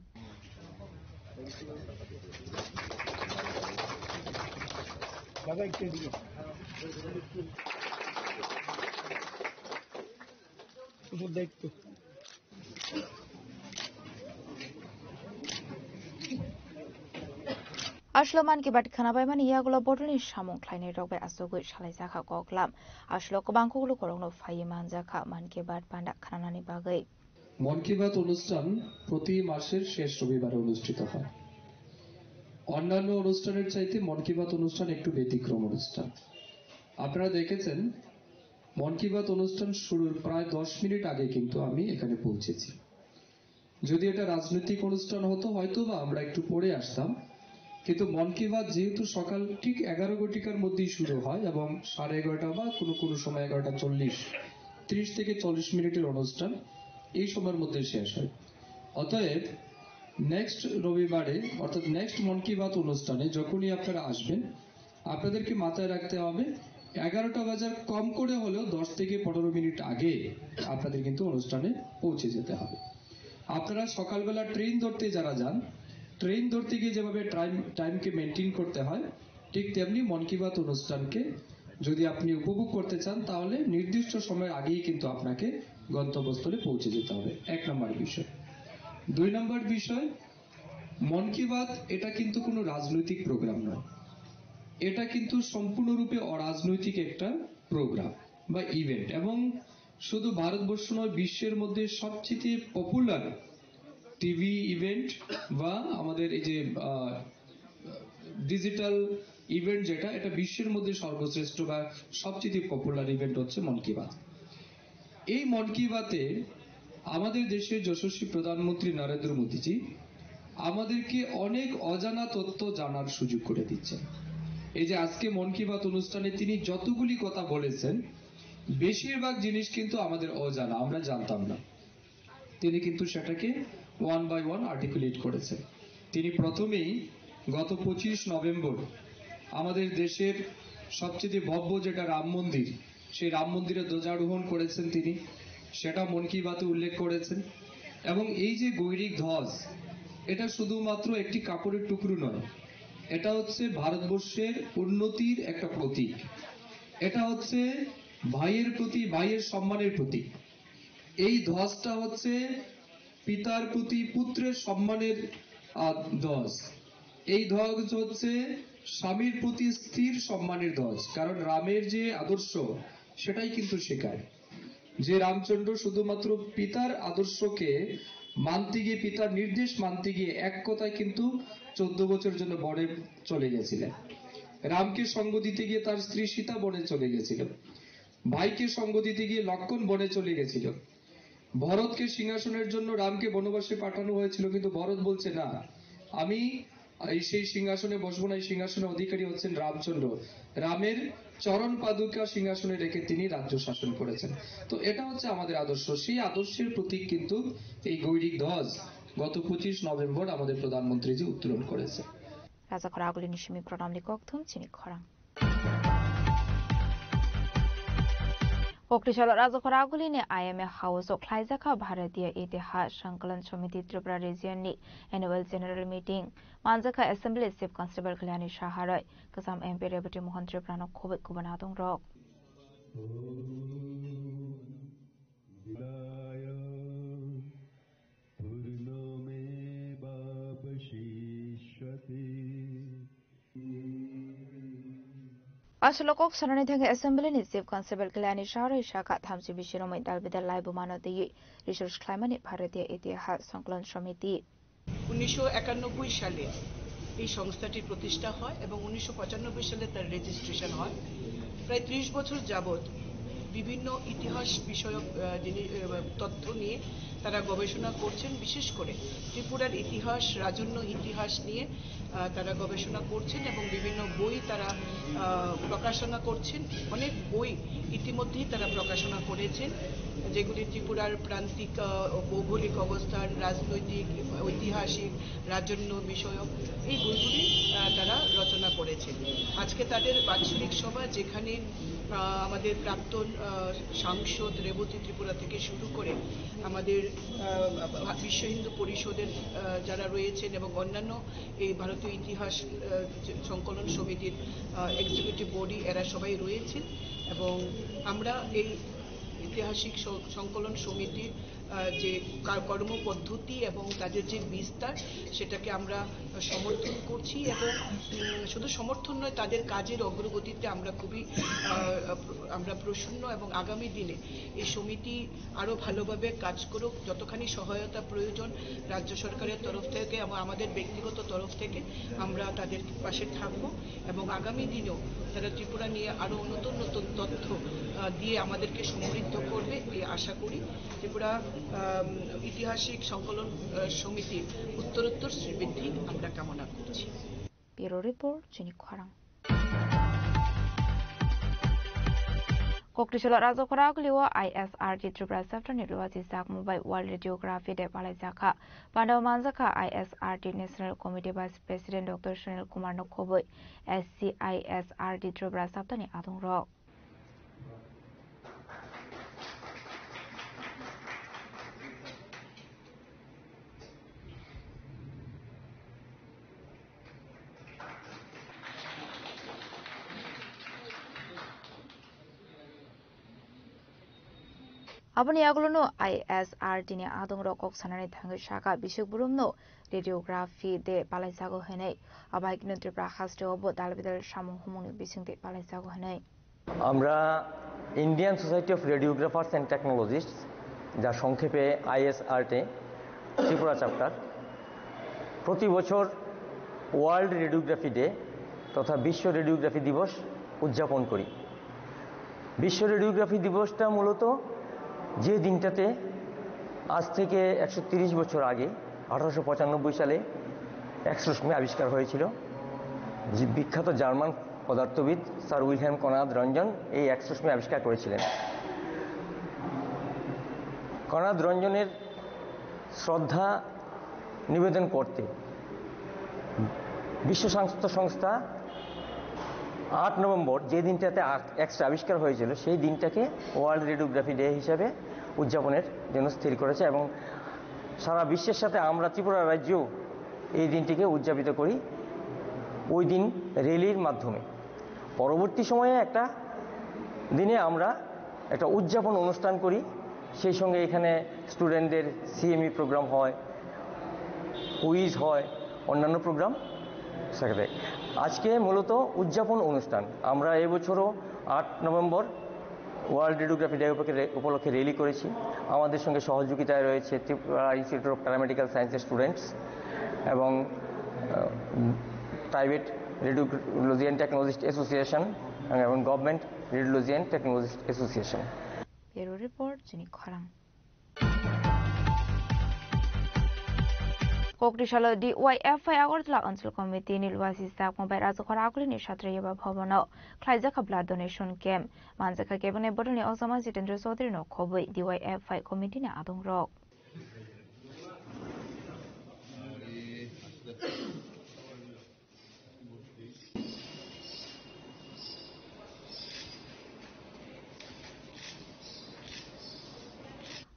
Aswk Mann Ki Baat khwnabaimani yagulo bodolni samung khlainairok bai achugwi salaijakha koklam. Aswk kwbang kuklukorokno phaiwi manjakha Mann Ki Baat panda khwnanani bagwi. মন কি বাত অনুষ্ঠান প্রতি মাসের শেষ রবিবারে অনুষ্ঠিত হয়। অন্যান্য অনুষ্ঠানের চাইতে মন কি বাত অনুষ্ঠান একটু ব্যতিক্রম অনুষ্ঠান। আপনারা দেখেছেন, মন কি বাত অনুষ্ঠান শুরুর প্রায় দশ মিনিট আগে কিন্তু আমি এখানে পৌঁছেছি। যদি এটা রাজনৈতিক অনুষ্ঠান হতো, হয়তো বা আমরা একটু পরে আসতাম, কিন্তু মন কি বাত যেহেতু সকাল ঠিক এগারো ঘটিকার মধ্যেই শুরু হয় এবং সাড়ে এগারোটা বা কোনো কোনো সময় এগারোটা চল্লিশ, ত্রিশ থেকে চল্লিশ মিনিটের অনুষ্ঠান, এই সময়ের মধ্যে শেষ হয়। অতএব নেক্সট রবিবারে, অর্থাৎ নেক্সট মন কি বাত অনুষ্ঠানে যখনই আপনারা আসবেন, আপনাদেরকে মাথায় রাখতে হবে, এগারোটা বাজার কম করে হলেও দশ থেকে পনেরো মিনিট আগে আপনাদের কিন্তু অনুষ্ঠানে পৌঁছে যেতে হবে। আপনারা সকালবেলা ট্রেন ধরতে যারা যান, ট্রেন ধরতে গিয়ে যেভাবে টাইম, টাইমকে মেনটেন করতে হয়, ঠিক তেমনি মন কি বাত অনুষ্ঠানকে যদি আপনি উপভোগ করতে চান, তাহলে নির্দিষ্ট সময়ের আগেই কিন্তু আপনাকে গন্তব্যস্থলে পৌঁছে যেতে হবে। এক নম্বর বিষয়। দুই নম্বর বিষয়, মন কি বাত এটা কিন্তু কোনো রাজনৈতিক প্রোগ্রাম নয়, এটা কিন্তু সম্পূর্ণরূপে অরাজনৈতিক একটা প্রোগ্রাম বা ইভেন্ট। এবং শুধু ভারতবর্ষ নয়, বিশ্বের মধ্যে সবচেয়ে পপুলার টিভি ইভেন্ট বা আমাদের এই যে, আহ, ডিজিটাল ইভেন্ট যেটা, এটা বিশ্বের মধ্যে সর্বশ্রেষ্ঠ বা সবচেয়ে পপুলার ইভেন্ট হচ্ছে মন কি বাত। এই মন কি বাতে আমাদের দেশের যশস্বী প্রধানমন্ত্রী নরেন্দ্র মোদীজি আমাদেরকে অনেক অজানা তথ্য জানার সুযোগ করে দিচ্ছেন। এই যে আজকে মন কি বাত অনুষ্ঠানে তিনি যতগুলি কথা বলেছেন, বেশিরভাগ জিনিস কিন্তু আমাদের অজানা, আমরা জানতাম না। তিনি কিন্তু সেটাকে ওয়ান বাই ওয়ান আর্টিকুলেট করেছেন। তিনি প্রথমেই গত পঁচিশ নভেম্বর আমাদের দেশের সবচেয়ে ভব্য যেটা রাম মন্দির, সেই রাম মন্দিরে ধ্বজারোহণ করেছেন তিনি। সেটা মন কি বাতে উল্লেখ করেছেন। এবং এই যে গৈরিক ধ্বজ, এটা শুধুমাত্র একটি কাপড়ের টুকরো নয়, এটা হচ্ছে ভারতবর্ষের উন্নতির একটা প্রতীক। এটা হচ্ছে ভাইয়ের প্রতি ভাইয়ের সম্মানের প্রতীক। এই ধ্বজটা হচ্ছে পিতার প্রতি পুত্রের সম্মানের, আহ, ধ্বজ। এই ধ্বজ হচ্ছে স্বামীর প্রতি স্ত্রীর সম্মানের ধ্বজ, কারণ রামের যে আদর্শ, সেটাই কিন্তু শেখায় যে রামচন্দ্র শুধুমাত্র পিতার আদর্শকে মানতে গিয়ে, পিতার নির্দেশ মানতে গিয়ে এক কথায় কিন্তু চোদ্দ বছরের জন্য বনে চলে গেছিলেন। রামকে সঙ্গ দিতে গিয়ে তার স্ত্রী সীতা বনে চলে গেছিল, ভাইকে সঙ্গ দিতে গিয়ে লক্ষ্মণ বনে চলে গেছিল। ভরতকে সিংহাসনের জন্য রামকে বনবাসে পাঠানো হয়েছিল, কিন্তু ভরত বলছে, "না, আমি এই সেই সিংহাসনে বসবো না, এই সিংহাসনের অধিকারী হচ্ছেন রামচন্দ্র।" রামের চরণ পাদুকা সিংহাসনে রেখে তিনি রাজ্য শাসন করেছেন। তো এটা হচ্ছে আমাদের আদর্শ, সেই আদর্শের প্রতীক কিন্তু এই গৈরিক ধ্বজ গত পঁচিশ নভেম্বর আমাদের প্রধানমন্ত্রীজি উত্তোলন করেছে। Rajakhor agulini simi pranamni kokthum chini khorang. Koktisalo Rajakhor agulini I M A House o khlaijakha Bharatiya Itihas Sankalan Samiti Tripura Region ni Annual General Meeting. Manjakha Assembly Chief Constable Kalyani Saha roi, Kasam M P Rebati Mohan Tripura no khoboi kubun adong rok. Aswk kok sanani thangwi Assembly ni Chief Constable Kalyani Saha roi sakha, thamchi bisi romwi dal bidal laibuma no twiwi research khlaimani Bharatiya Itihas Sankalan Samiti. উনিশশো একানব্বই সালে এই সংস্থাটি প্রতিষ্ঠা হয় এবং উনিশশো পঁচানব্বই সালে তার রেজিস্ট্রেশন হয়। প্রায় ত্রিশ বছর যাবত বিভিন্ন ইতিহাস বিষয়ক, আহ, জিনি-, আহ, তথ্য নিয়ে তারা গবেষণা করছেন। বিশেষ করে ত্রিপুরার ইতিহাস, রাজন্য ইতিহাস নিয়ে, আহ, তারা গবেষণা করছেন এবং বিভিন্ন বই তারা, আহ, প্রকাশনা করছেন। অনেক বই ইতিমধ্যেই তারা প্রকাশনা করেছেন, যেগুলি ত্রিপুরার প্রান্তিক, আহ, ভৌগোলিক অবস্থান, রাজনৈতিক, ঐতিহাসিক, রাজন্য বিষয়ক এই বইগুলি, আহ, তারা রচনা করেছেন। আজকে তাদের বাৎসরিক সভা, যেখানে, আহ, আমাদের প্রাক্তন, আহ, সাংসদ রেবতী ত্রিপুরা থেকে শুরু করে আমাদের, আহ, বিশ্ব হিন্দু পরিষদের, আহ, যারা রয়েছেন এবং অন্যান্য এই ভারতীয় ইতিহাস, আহ, সংকলন সমিতির, আহ, এক্সিকিউটিভ বডি, এরা সবাই রয়েছেন এবং আমরা এই ঐতিহাসিক স-, সংকলন সমিতির, আহ, যে কা-, কর্মপদ্ধতি এবং তাদের যে বিস্তার, সেটাকে আমরা সমর্থন করছি এবং, উম, শুধু সমর্থন নয়, তাদের কাজের অগ্রগতিতে আমরা খুবই, আহ, আমরা প্রসন্ন এবং আগামী দিনে এই সমিতি আরও ভালোভাবে কাজ করুক। যতখানি সহায়তা প্রয়োজন রাজ্য সরকারের তরফ থেকে এবং আমাদের ব্যক্তিগত তরফ থেকে আমরা তাদের পাশে থাকব এবং আগামী দিনেও তারা ত্রিপুরা নিয়ে আরও নতুন নতুন তথ্য, আহ, দিয়ে আমাদেরকে সমৃদ্ধ করবে, এই আশা করি। ত্রিপুরা, আম, ঐতিহাসিক সংকলন, আহ, সমিতির উত্তরোত্তর শ্রীবৃদ্ধি আমরা কামনা করছি। Bureau Report, chini khorang. Koktisalo Rajakhor agulio I S R T Tripura chapter ni luachi sakmo bai World Radiography Day palaijakha. Pandao manjakha I S R T National Committee Vice President Doctor Sunil Kumar no khoboi S C I S R T Tripura chapter ni adong rok. Aboni yagulono I S R T ni adongrok kok sanani thangwi sakha, bisik burumno radiography de palaijago hinwi. Abaikno Tripura hasteo bo dal bidal samung humungni bisingtwi palaijago hinwi. আমরা Indian society of রেডিওগ্রাফার্স অ্যান্ড টেকনোলজিস্টস, যা সংক্ষেপে আইএসআরটি ত্রিপুরা চ্যাপ্টার, প্রতি বছর world radiography day তথা বিশ্ব রেডিওগ্রাফি দিবস উদযাপন করি। বিশ্ব রেডিওগ্রাফি দিবসটা মূলত যে দিনটাতে আজ থেকে একশো তিরিশ বছর আগে, আঠারোশো পঁচানব্বই সালে এক্স রশ্মি আবিষ্কার হয়েছিল। যে বিখ্যাত জার্মান পদার্থবিদ স্যার উইলহেম কনরাদ রঞ্জন এই এক্স রশ্মি আবিষ্কার করেছিলেন। কনরাদ রঞ্জনের শ্রদ্ধা নিবেদন করতে বিশ্ব স্বাস্থ্য সংস্থা আট নভেম্বর, যে দিনটাতে আ-, এক্স রে আবিষ্কার হয়েছিল, সেই দিনটাকে ওয়ার্ল্ড রেডিওগ্রাফি ডে হিসাবে উদযাপনের জন্য স্থির করেছে এবং সারা বিশ্বের সাথে আমরা ত্রিপুরা রাজ্যেও এই দিনটিকে উদযাপিত করি ওই দিন র্যালির মাধ্যমে। পরবর্তী সময়ে একটা দিনে আমরা একটা উদযাপন অনুষ্ঠান করি, সেই সঙ্গে এখানে স্টুডেন্টদের সিএমই প্রোগ্রাম হয়, কুইজ হয়, অন্যান্য প্রোগ্রাম থাকে। আজকে মূলত উদযাপন অনুষ্ঠান। আমরা এবছরও আট নভেম্বর ওয়ার্ল্ড রেডিওগ্রাফি ডে উপলক্ষে রে-, উপলক্ষে র্যালি করেছি। আমাদের সঙ্গে সহযোগিতায় রয়েছে ত্রিপুরা ইনস্টিটিউট অফ প্যারামেডিক্যাল সায়েন্সের স্টুডেন্টস এবং, আহ, private radiology and technologist association এবং government radiology and technologist association. Bureau Report, Chini Khorang. Koktisalo D Y F I Agartala Anchal Committee ni luasi sak mobile Rajakhor Agulini Satrayaba Bhavan o khlaijak kha blood donation camp. Manjakha kebengni bodolni Ojama Jitendra Chaudhary no khobwi D Y F I committee ni adongrok.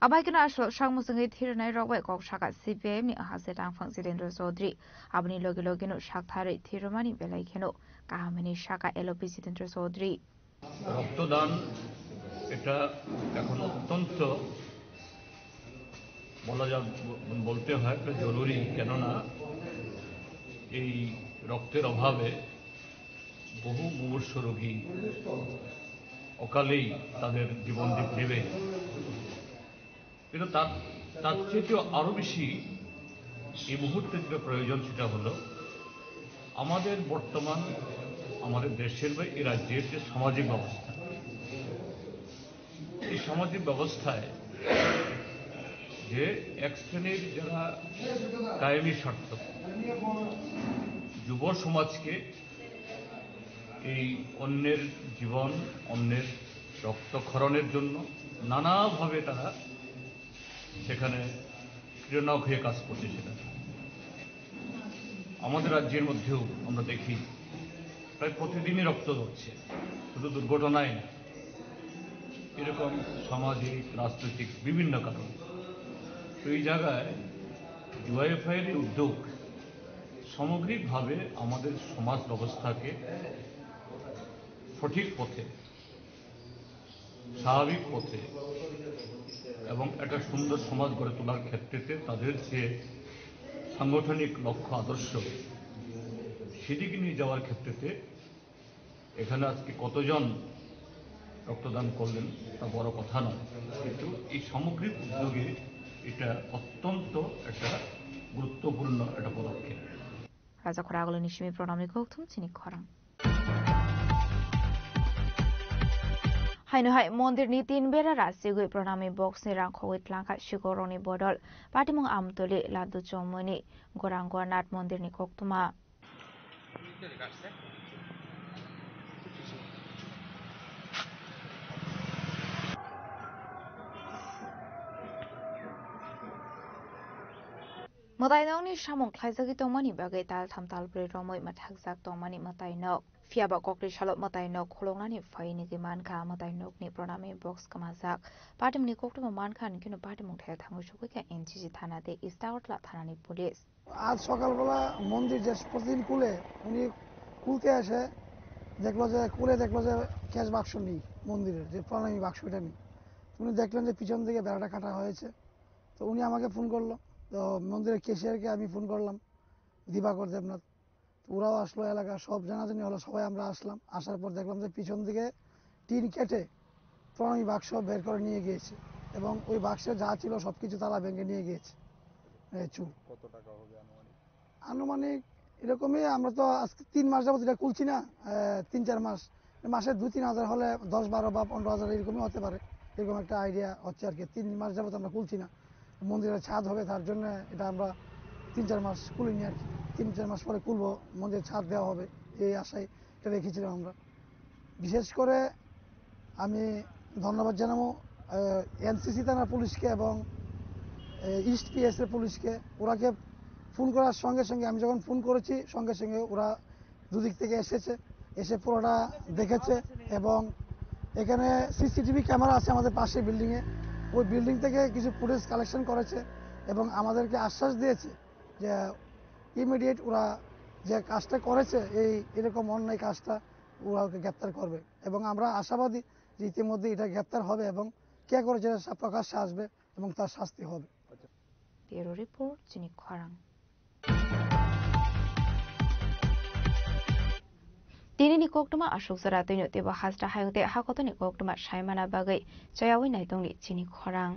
Abai keno aswk sak mwswngwi thirwnai rok bai kok saka C P I M ni ahase tangphang Jitendra Chaudhary. Aboni logi logi no sak tharwi thirwmani belai kheno kaham hwnwi saka L O P Jitendra Chaudhary. রক্তদান এটা এখন অত্যন্ত বলা যা, বলতে হয় একটা জরুরি, কেননা এই রক্তের অভাবে বহু মুমূর্ষু রোগী অকালেই তাদের জীবন দে-, দেবে। কিন্তু তার, তার চাইতেও আরো বেশি এই মুহূর্তে যেটা প্রয়োজন সেটা হলো আমাদের বর্তমান আমাদের দেশের বা এই রাজ্যের যে সামাজিক ব্যবস্থা, এই সামাজিক ব্যবস্থায় যে এক শ্রেণীর যারা কায়েমি স্বার্থ যুব সমাজকে এই অন্যের জীবন, অন্যের রক্তক্ষরণের জন্য নানাভাবে তারা সেখানে ক্রিয়ানক হয়ে কাজ করছে। সেটা আমাদের রাজ্যের মধ্যেও আমরা দেখি প্রায় প্রতিদিনই রক্ত ঝরছে, শুধু দুর্ঘটনায় না, এরকম সামাজিক, রাজনৈতিক বিভিন্ন কারণে। তো এই জায়গায় ডিওয়াইএফআই এর এই উদ্যোগ সামগ্রিকভাবে আমাদের সমাজ ব্যবস্থাকে সঠিক পথে, স্বাভাবিক পথে এবং একটা সুন্দর সমাজ গড়ে তোলার ক্ষেত্রেতে তাদের যে সাংগঠনিক লক্ষ্য আদর্শ, সেদিকে নিয়ে যাওয়ার ক্ষেত্রেতে এখানে আজকে কতজন রক্তদান করলেন তা বড় কথা নয়, কিন্তু এই সামগ্রিক উদ্যোগে এটা অত্যন্ত একটা গুরুত্বপূর্ণ একটা পদক্ষেপ। Rajakhor Agulini simi pranamni kokthum chini khorang. Haino hai mondir ni tin bera rasigwi pranamni box ni rang khogwi tlangkha sikoroni bodol patimung Amtoli Laddu Chomoni Gorang Gornath mondir ni koktuma. Mwtainokni samung khlaijagwi tongmani bagwi taltham talbrwi romwi mwthakjak tongmani mwtainok. Phiyaba kokri salo mwtainok khuloknani phai nigwi mankha, mwtainokni pranamni box kwmajak. Patimungni koktwma mankha, hwnkheno patimung thaya thangwi sogwi kha N C C thana tei East Agartala thanani police. আজ সকালবেলা মন্দির যে প্রতিদিন খুলে, উনি খুলতে এসে দেখলো যে, খুলে দেখলো যে ক্যাশ বাক্স নেই মন্দিরের, যে প্রণামী বাক্স, এটা নেই। উনি দেখলেন যে পিছন দিকে বেড়াটা কাটা হয়েছে। তো উনি আমাকে ফোন করলো, তো মন্দিরের ক্যাশিয়ারকে আমি ফোন করলাম, দিবাকর দেবনাথ। তো ওরাও আসলো, এলাকার সব জানাজানি হলো, সবাই আমরা আসলাম। আসার পর দেখলাম যে পিছন দিকে টিন কেটে প্রণামী বাক্স বের করে নিয়ে গিয়েছে এবং ওই বাক্সে যা ছিল সব কিছু তালা ভেঙে নিয়ে গিয়েছে, এ, চুর। কত টাকা হবে আনুমানিক? আনুমানিক এরকমই, আমরা তো আজকে তিন মাস যাবত এটা খুলছি না, এ, তিন চার মাস, মাসে দুই তিন হাজার হলে দশ বারো বা পনেরো হাজার এরকমই হতে পারে, এরকম একটা আইডিয়া হচ্ছে আর কি। তিন মাস যাবত আমরা খুলছি না, মন্দিরের ছাদ হবে, তার জন্য এটা আমরা তিন চার মাস খুলিনি আর কি। তিন চার মাস পরে খুলবো, মন্দিরের ছাদ দেওয়া হবে, এই আশায় এটা রেখেছিলাম আমরা। বিশেষ করে আমি ধন্যবাদ জানাবো এনসিসি থানার পুলিশকে এবং ইস্ট পিএস এর পুলিশকে। ওরাকে ফোন করার সঙ্গে সঙ্গে, আমি যখন ফোন করেছি, সঙ্গে সঙ্গে ওরা দুদিক থেকে এসেছে, এসে পুরোটা দেখেছে। এবং এখানে সিসিটিভি ক্যামেরা আছে আমাদের পাশে বিল্ডিংয়ে, ওই বিল্ডিং থেকে কিছু ফুটেজ কালেকশন করেছে এবং আমাদেরকে আশ্বাস দিয়েছে যে ইমিডিয়েট ওরা যে কাজটা করেছে, এই এরকম অন্যায় কাজটা, ওরা ওকে গ্রেপ্তার করবে। এবং আমরা আশাবাদী যে ইতিমধ্যে এটা গ্রেপ্তার হবে এবং কে করেছে এটা প্রকাশ্যে আসবে এবং তার শাস্তি হবে। Bureau Report, Chini Khorang. Tinini koktwma aswk jora twino teibo hasta hayung tei hakotoni koktwma saimana bagwi chayaui naitongni chini khorang.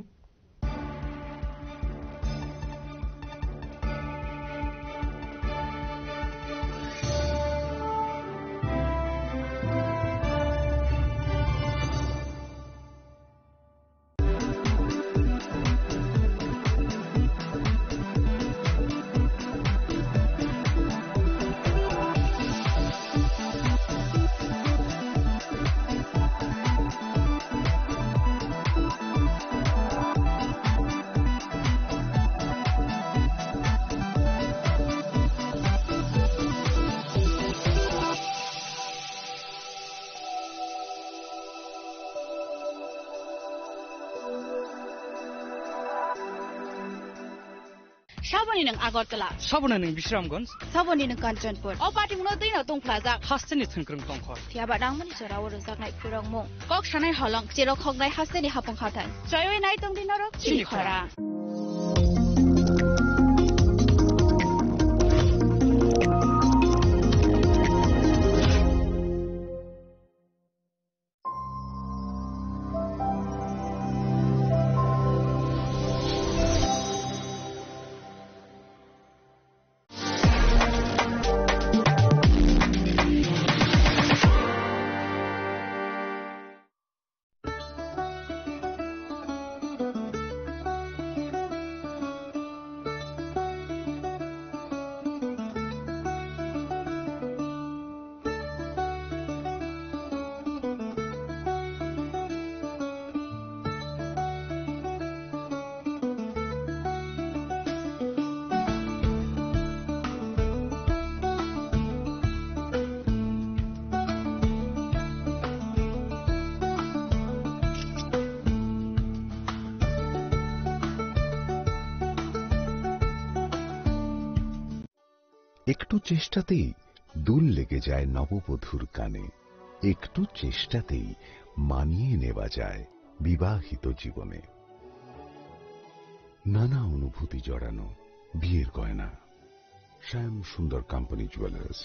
Saboni nwng Agartala. Saboni nwng Bisramganj. Saboni nwng Kanchanpur. O patimungno twino tongphlajak. Hasteni thwngkwrwng tongkhor. Phiyaba nangmani jorao rwjaknai khurokmung. Kok sanai holong, cherok hoknai hasteni hapung hathai. Chayoi nai tongdi norok chini khorang. একটু চেষ্টাতেই দুল লেগে যায় নববধূর কানে। একটু চেষ্টাতেই মানিয়ে নেওয়া যায় বিবাহিত জীবনে। নানা অনুভূতি জড়ানো বিয়ের গয়না। শ্যাম Sundar company jewellers.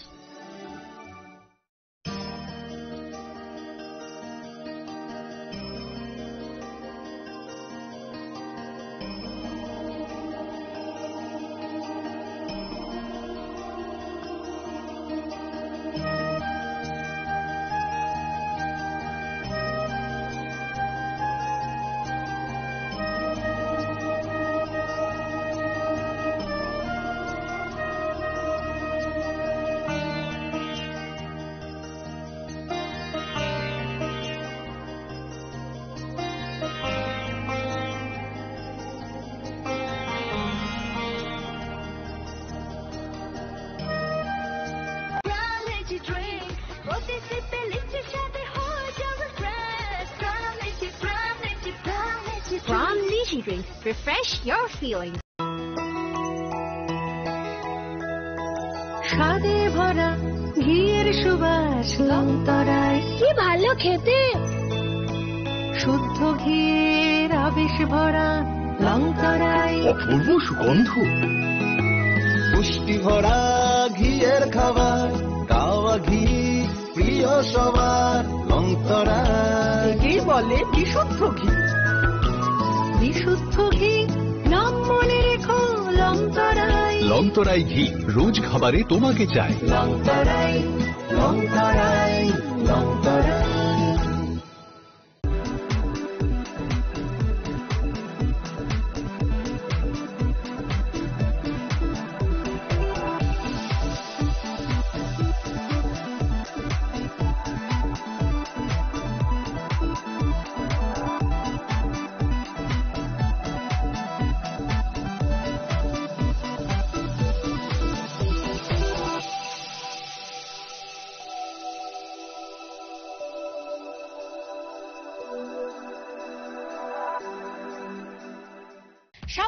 Prime Energy drink, প্রতি সিপে লিচির স্বাদে হয়ে যাবে fresh। Prime Energy, Prime Energy, Prime Energy, Prime Energy drink, refresh your feelings. স্বাদে ভরা ঘিয়ের সুবাস লংতরায়। কি ভালো খেতে! শুদ্ধ ঘিয়ের আবেশ ভরা লংতরায়। অপূর্ব সুগন্ধ। পুষ্টি ভরা ঘিয়ের খাবার, গাওয়া ঘি প্রিয় সবার, লংতরায়। একেই বলে বিশুদ্ধ ঘি। বিশুদ্ধ ঘি, নাম মনে রেখো, লংতরায়। লংতরায় ঘি, রোজ খাবারে তোমাকে চাই। লংতরায়, লংতরায়, Longtharai.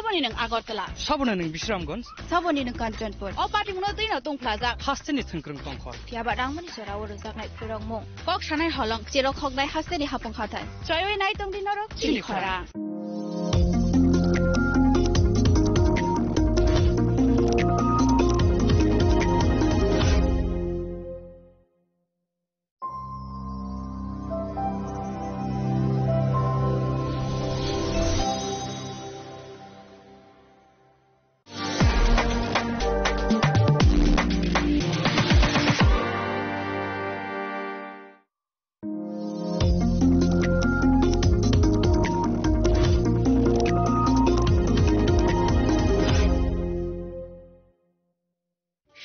Saboni nwng Agartala. Saboni nwng Bisramganj. Saboni nwng Kanchanpur. O patimungno twino tungphlajak. Hasteni thwngkwrwng tongkhor. Phiyaba rangmani jora o rwjaknai phwrwngmung. Kok sanai holong, cherok hoknai hasteni hapung hathai. Choiwi nai tongdi norok chini chini khorang.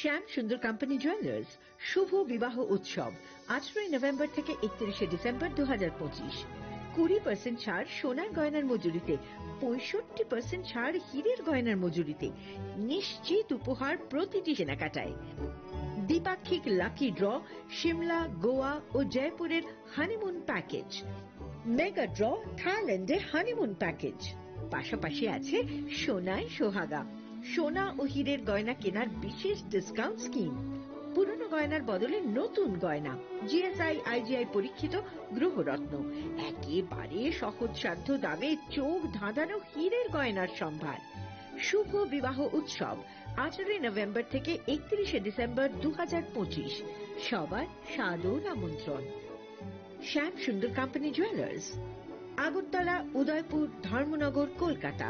শ্যাম Sundar company jewellers শুভ বিবাহ উৎসব, আঠারোই নভেম্বর থেকে একত্রিশে ডিসেম্বর দু হাজার পঁচিশ। কুড়ি পার্সেন্ট ছাড় সোনার গয়নার মজুরিতে, পঁয়ষট্টি পার্সেন্ট ছাড় হীরের গয়নার মজুরিতে, নিশ্চিত উপহার প্রতিটি কেনাকাটায়। দ্বিপাক্ষিক লাকি ড্র, সিমলা, গোয়া ও জয়পুরের হানিমুন প্যাকেজ, মেগা ড্র, থাইল্যান্ডে হানিমুন প্যাকেজ, পাশাপাশি আছে সোনায় সোহাগা, সোনা ও হীরের গয়না কেনার বিশেষ ডিসকাউন্ট স্কিম, পুরনো গয়নার বদলে নতুন গয়না, জিএসআই আইজিআই পরীক্ষিত গ্রহরত্ন, একেবারে সহজসাধ্য দামে চোখ ধাঁধানো হীরের গয়নার সম্ভার। শুভ বিবাহ উৎসব, আঠারোই নভেম্বর থেকে একত্রিশে ডিসেম্বর দু হাজার পঁচিশ। সবার সাদর আমন্ত্রণ। Shyam Sundar company jewellers, Agartala, Udaipur, Dharmanagar, Kolkata.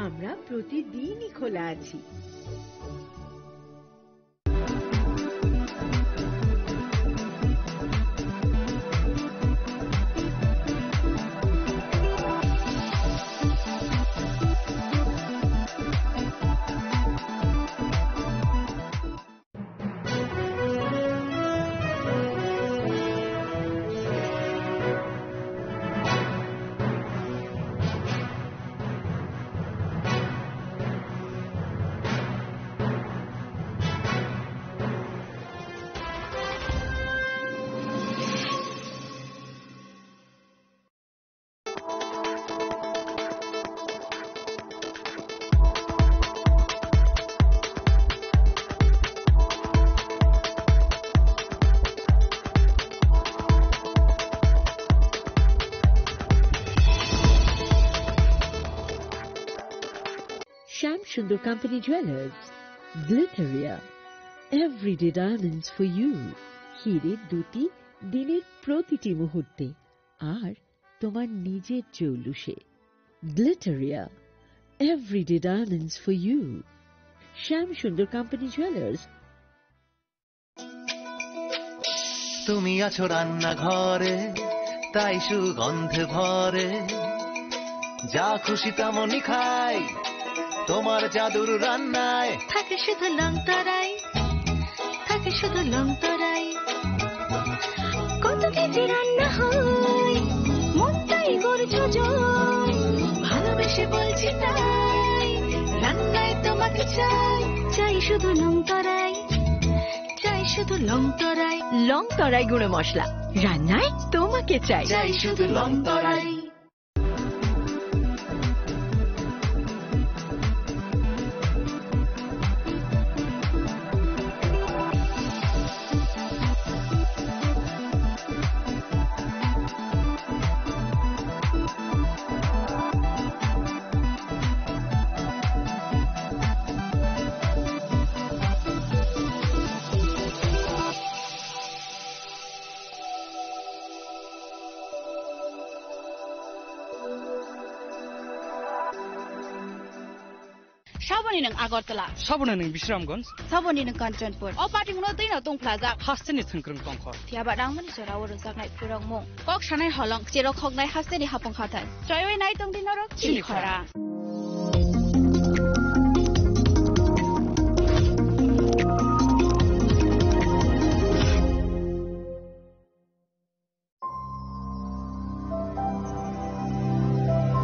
আমরা প্রতিদিনই খোলা আছি। Shyam Sundar company jewellers, Glitteria, everyday diamonds for you. হিরে দুটি দিনের প্রতিটি মুহূর্তে, আর তোমার নিজের জৌলুসে। Glitteria, everyday diamonds for you. Shyam Sundar company jewellers. তুমি আছো রান্নাঘরে, তাই সুগন্ধে ভরে। যা খুশি তেমনই খাই, তোমার জাদুর রান্নায়। থাকে শুধু লং তরাই, থাকে শুধু লং তরাই। কত কেজি রান্না হয়, মনটাই গড় যোজন। ভালোবেসে বলছি তাই, রান্নায় তোমাকে চাই। চাই শুধু লং তরাই, চাই শুধু লং তরাই। লং তরাই গুঁড়ো মশলা, রান্নায় তোমাকে চাই। চাই শুধু লং তরাই। Saboni nwng Agartala. Saboni nwng Bisramganj. Saboni nwng Kanchanpur. O patimungno twino tungphlajak. Hasteni thwngkwrwng tongkhor. Phiyaba rangmani jora o rwjaknai phwrwngmung. Kok sanai holong, cherok hoknai hasteni hapung hathai. Choiwi nai tongdi norok chini chini khorang. Khorang.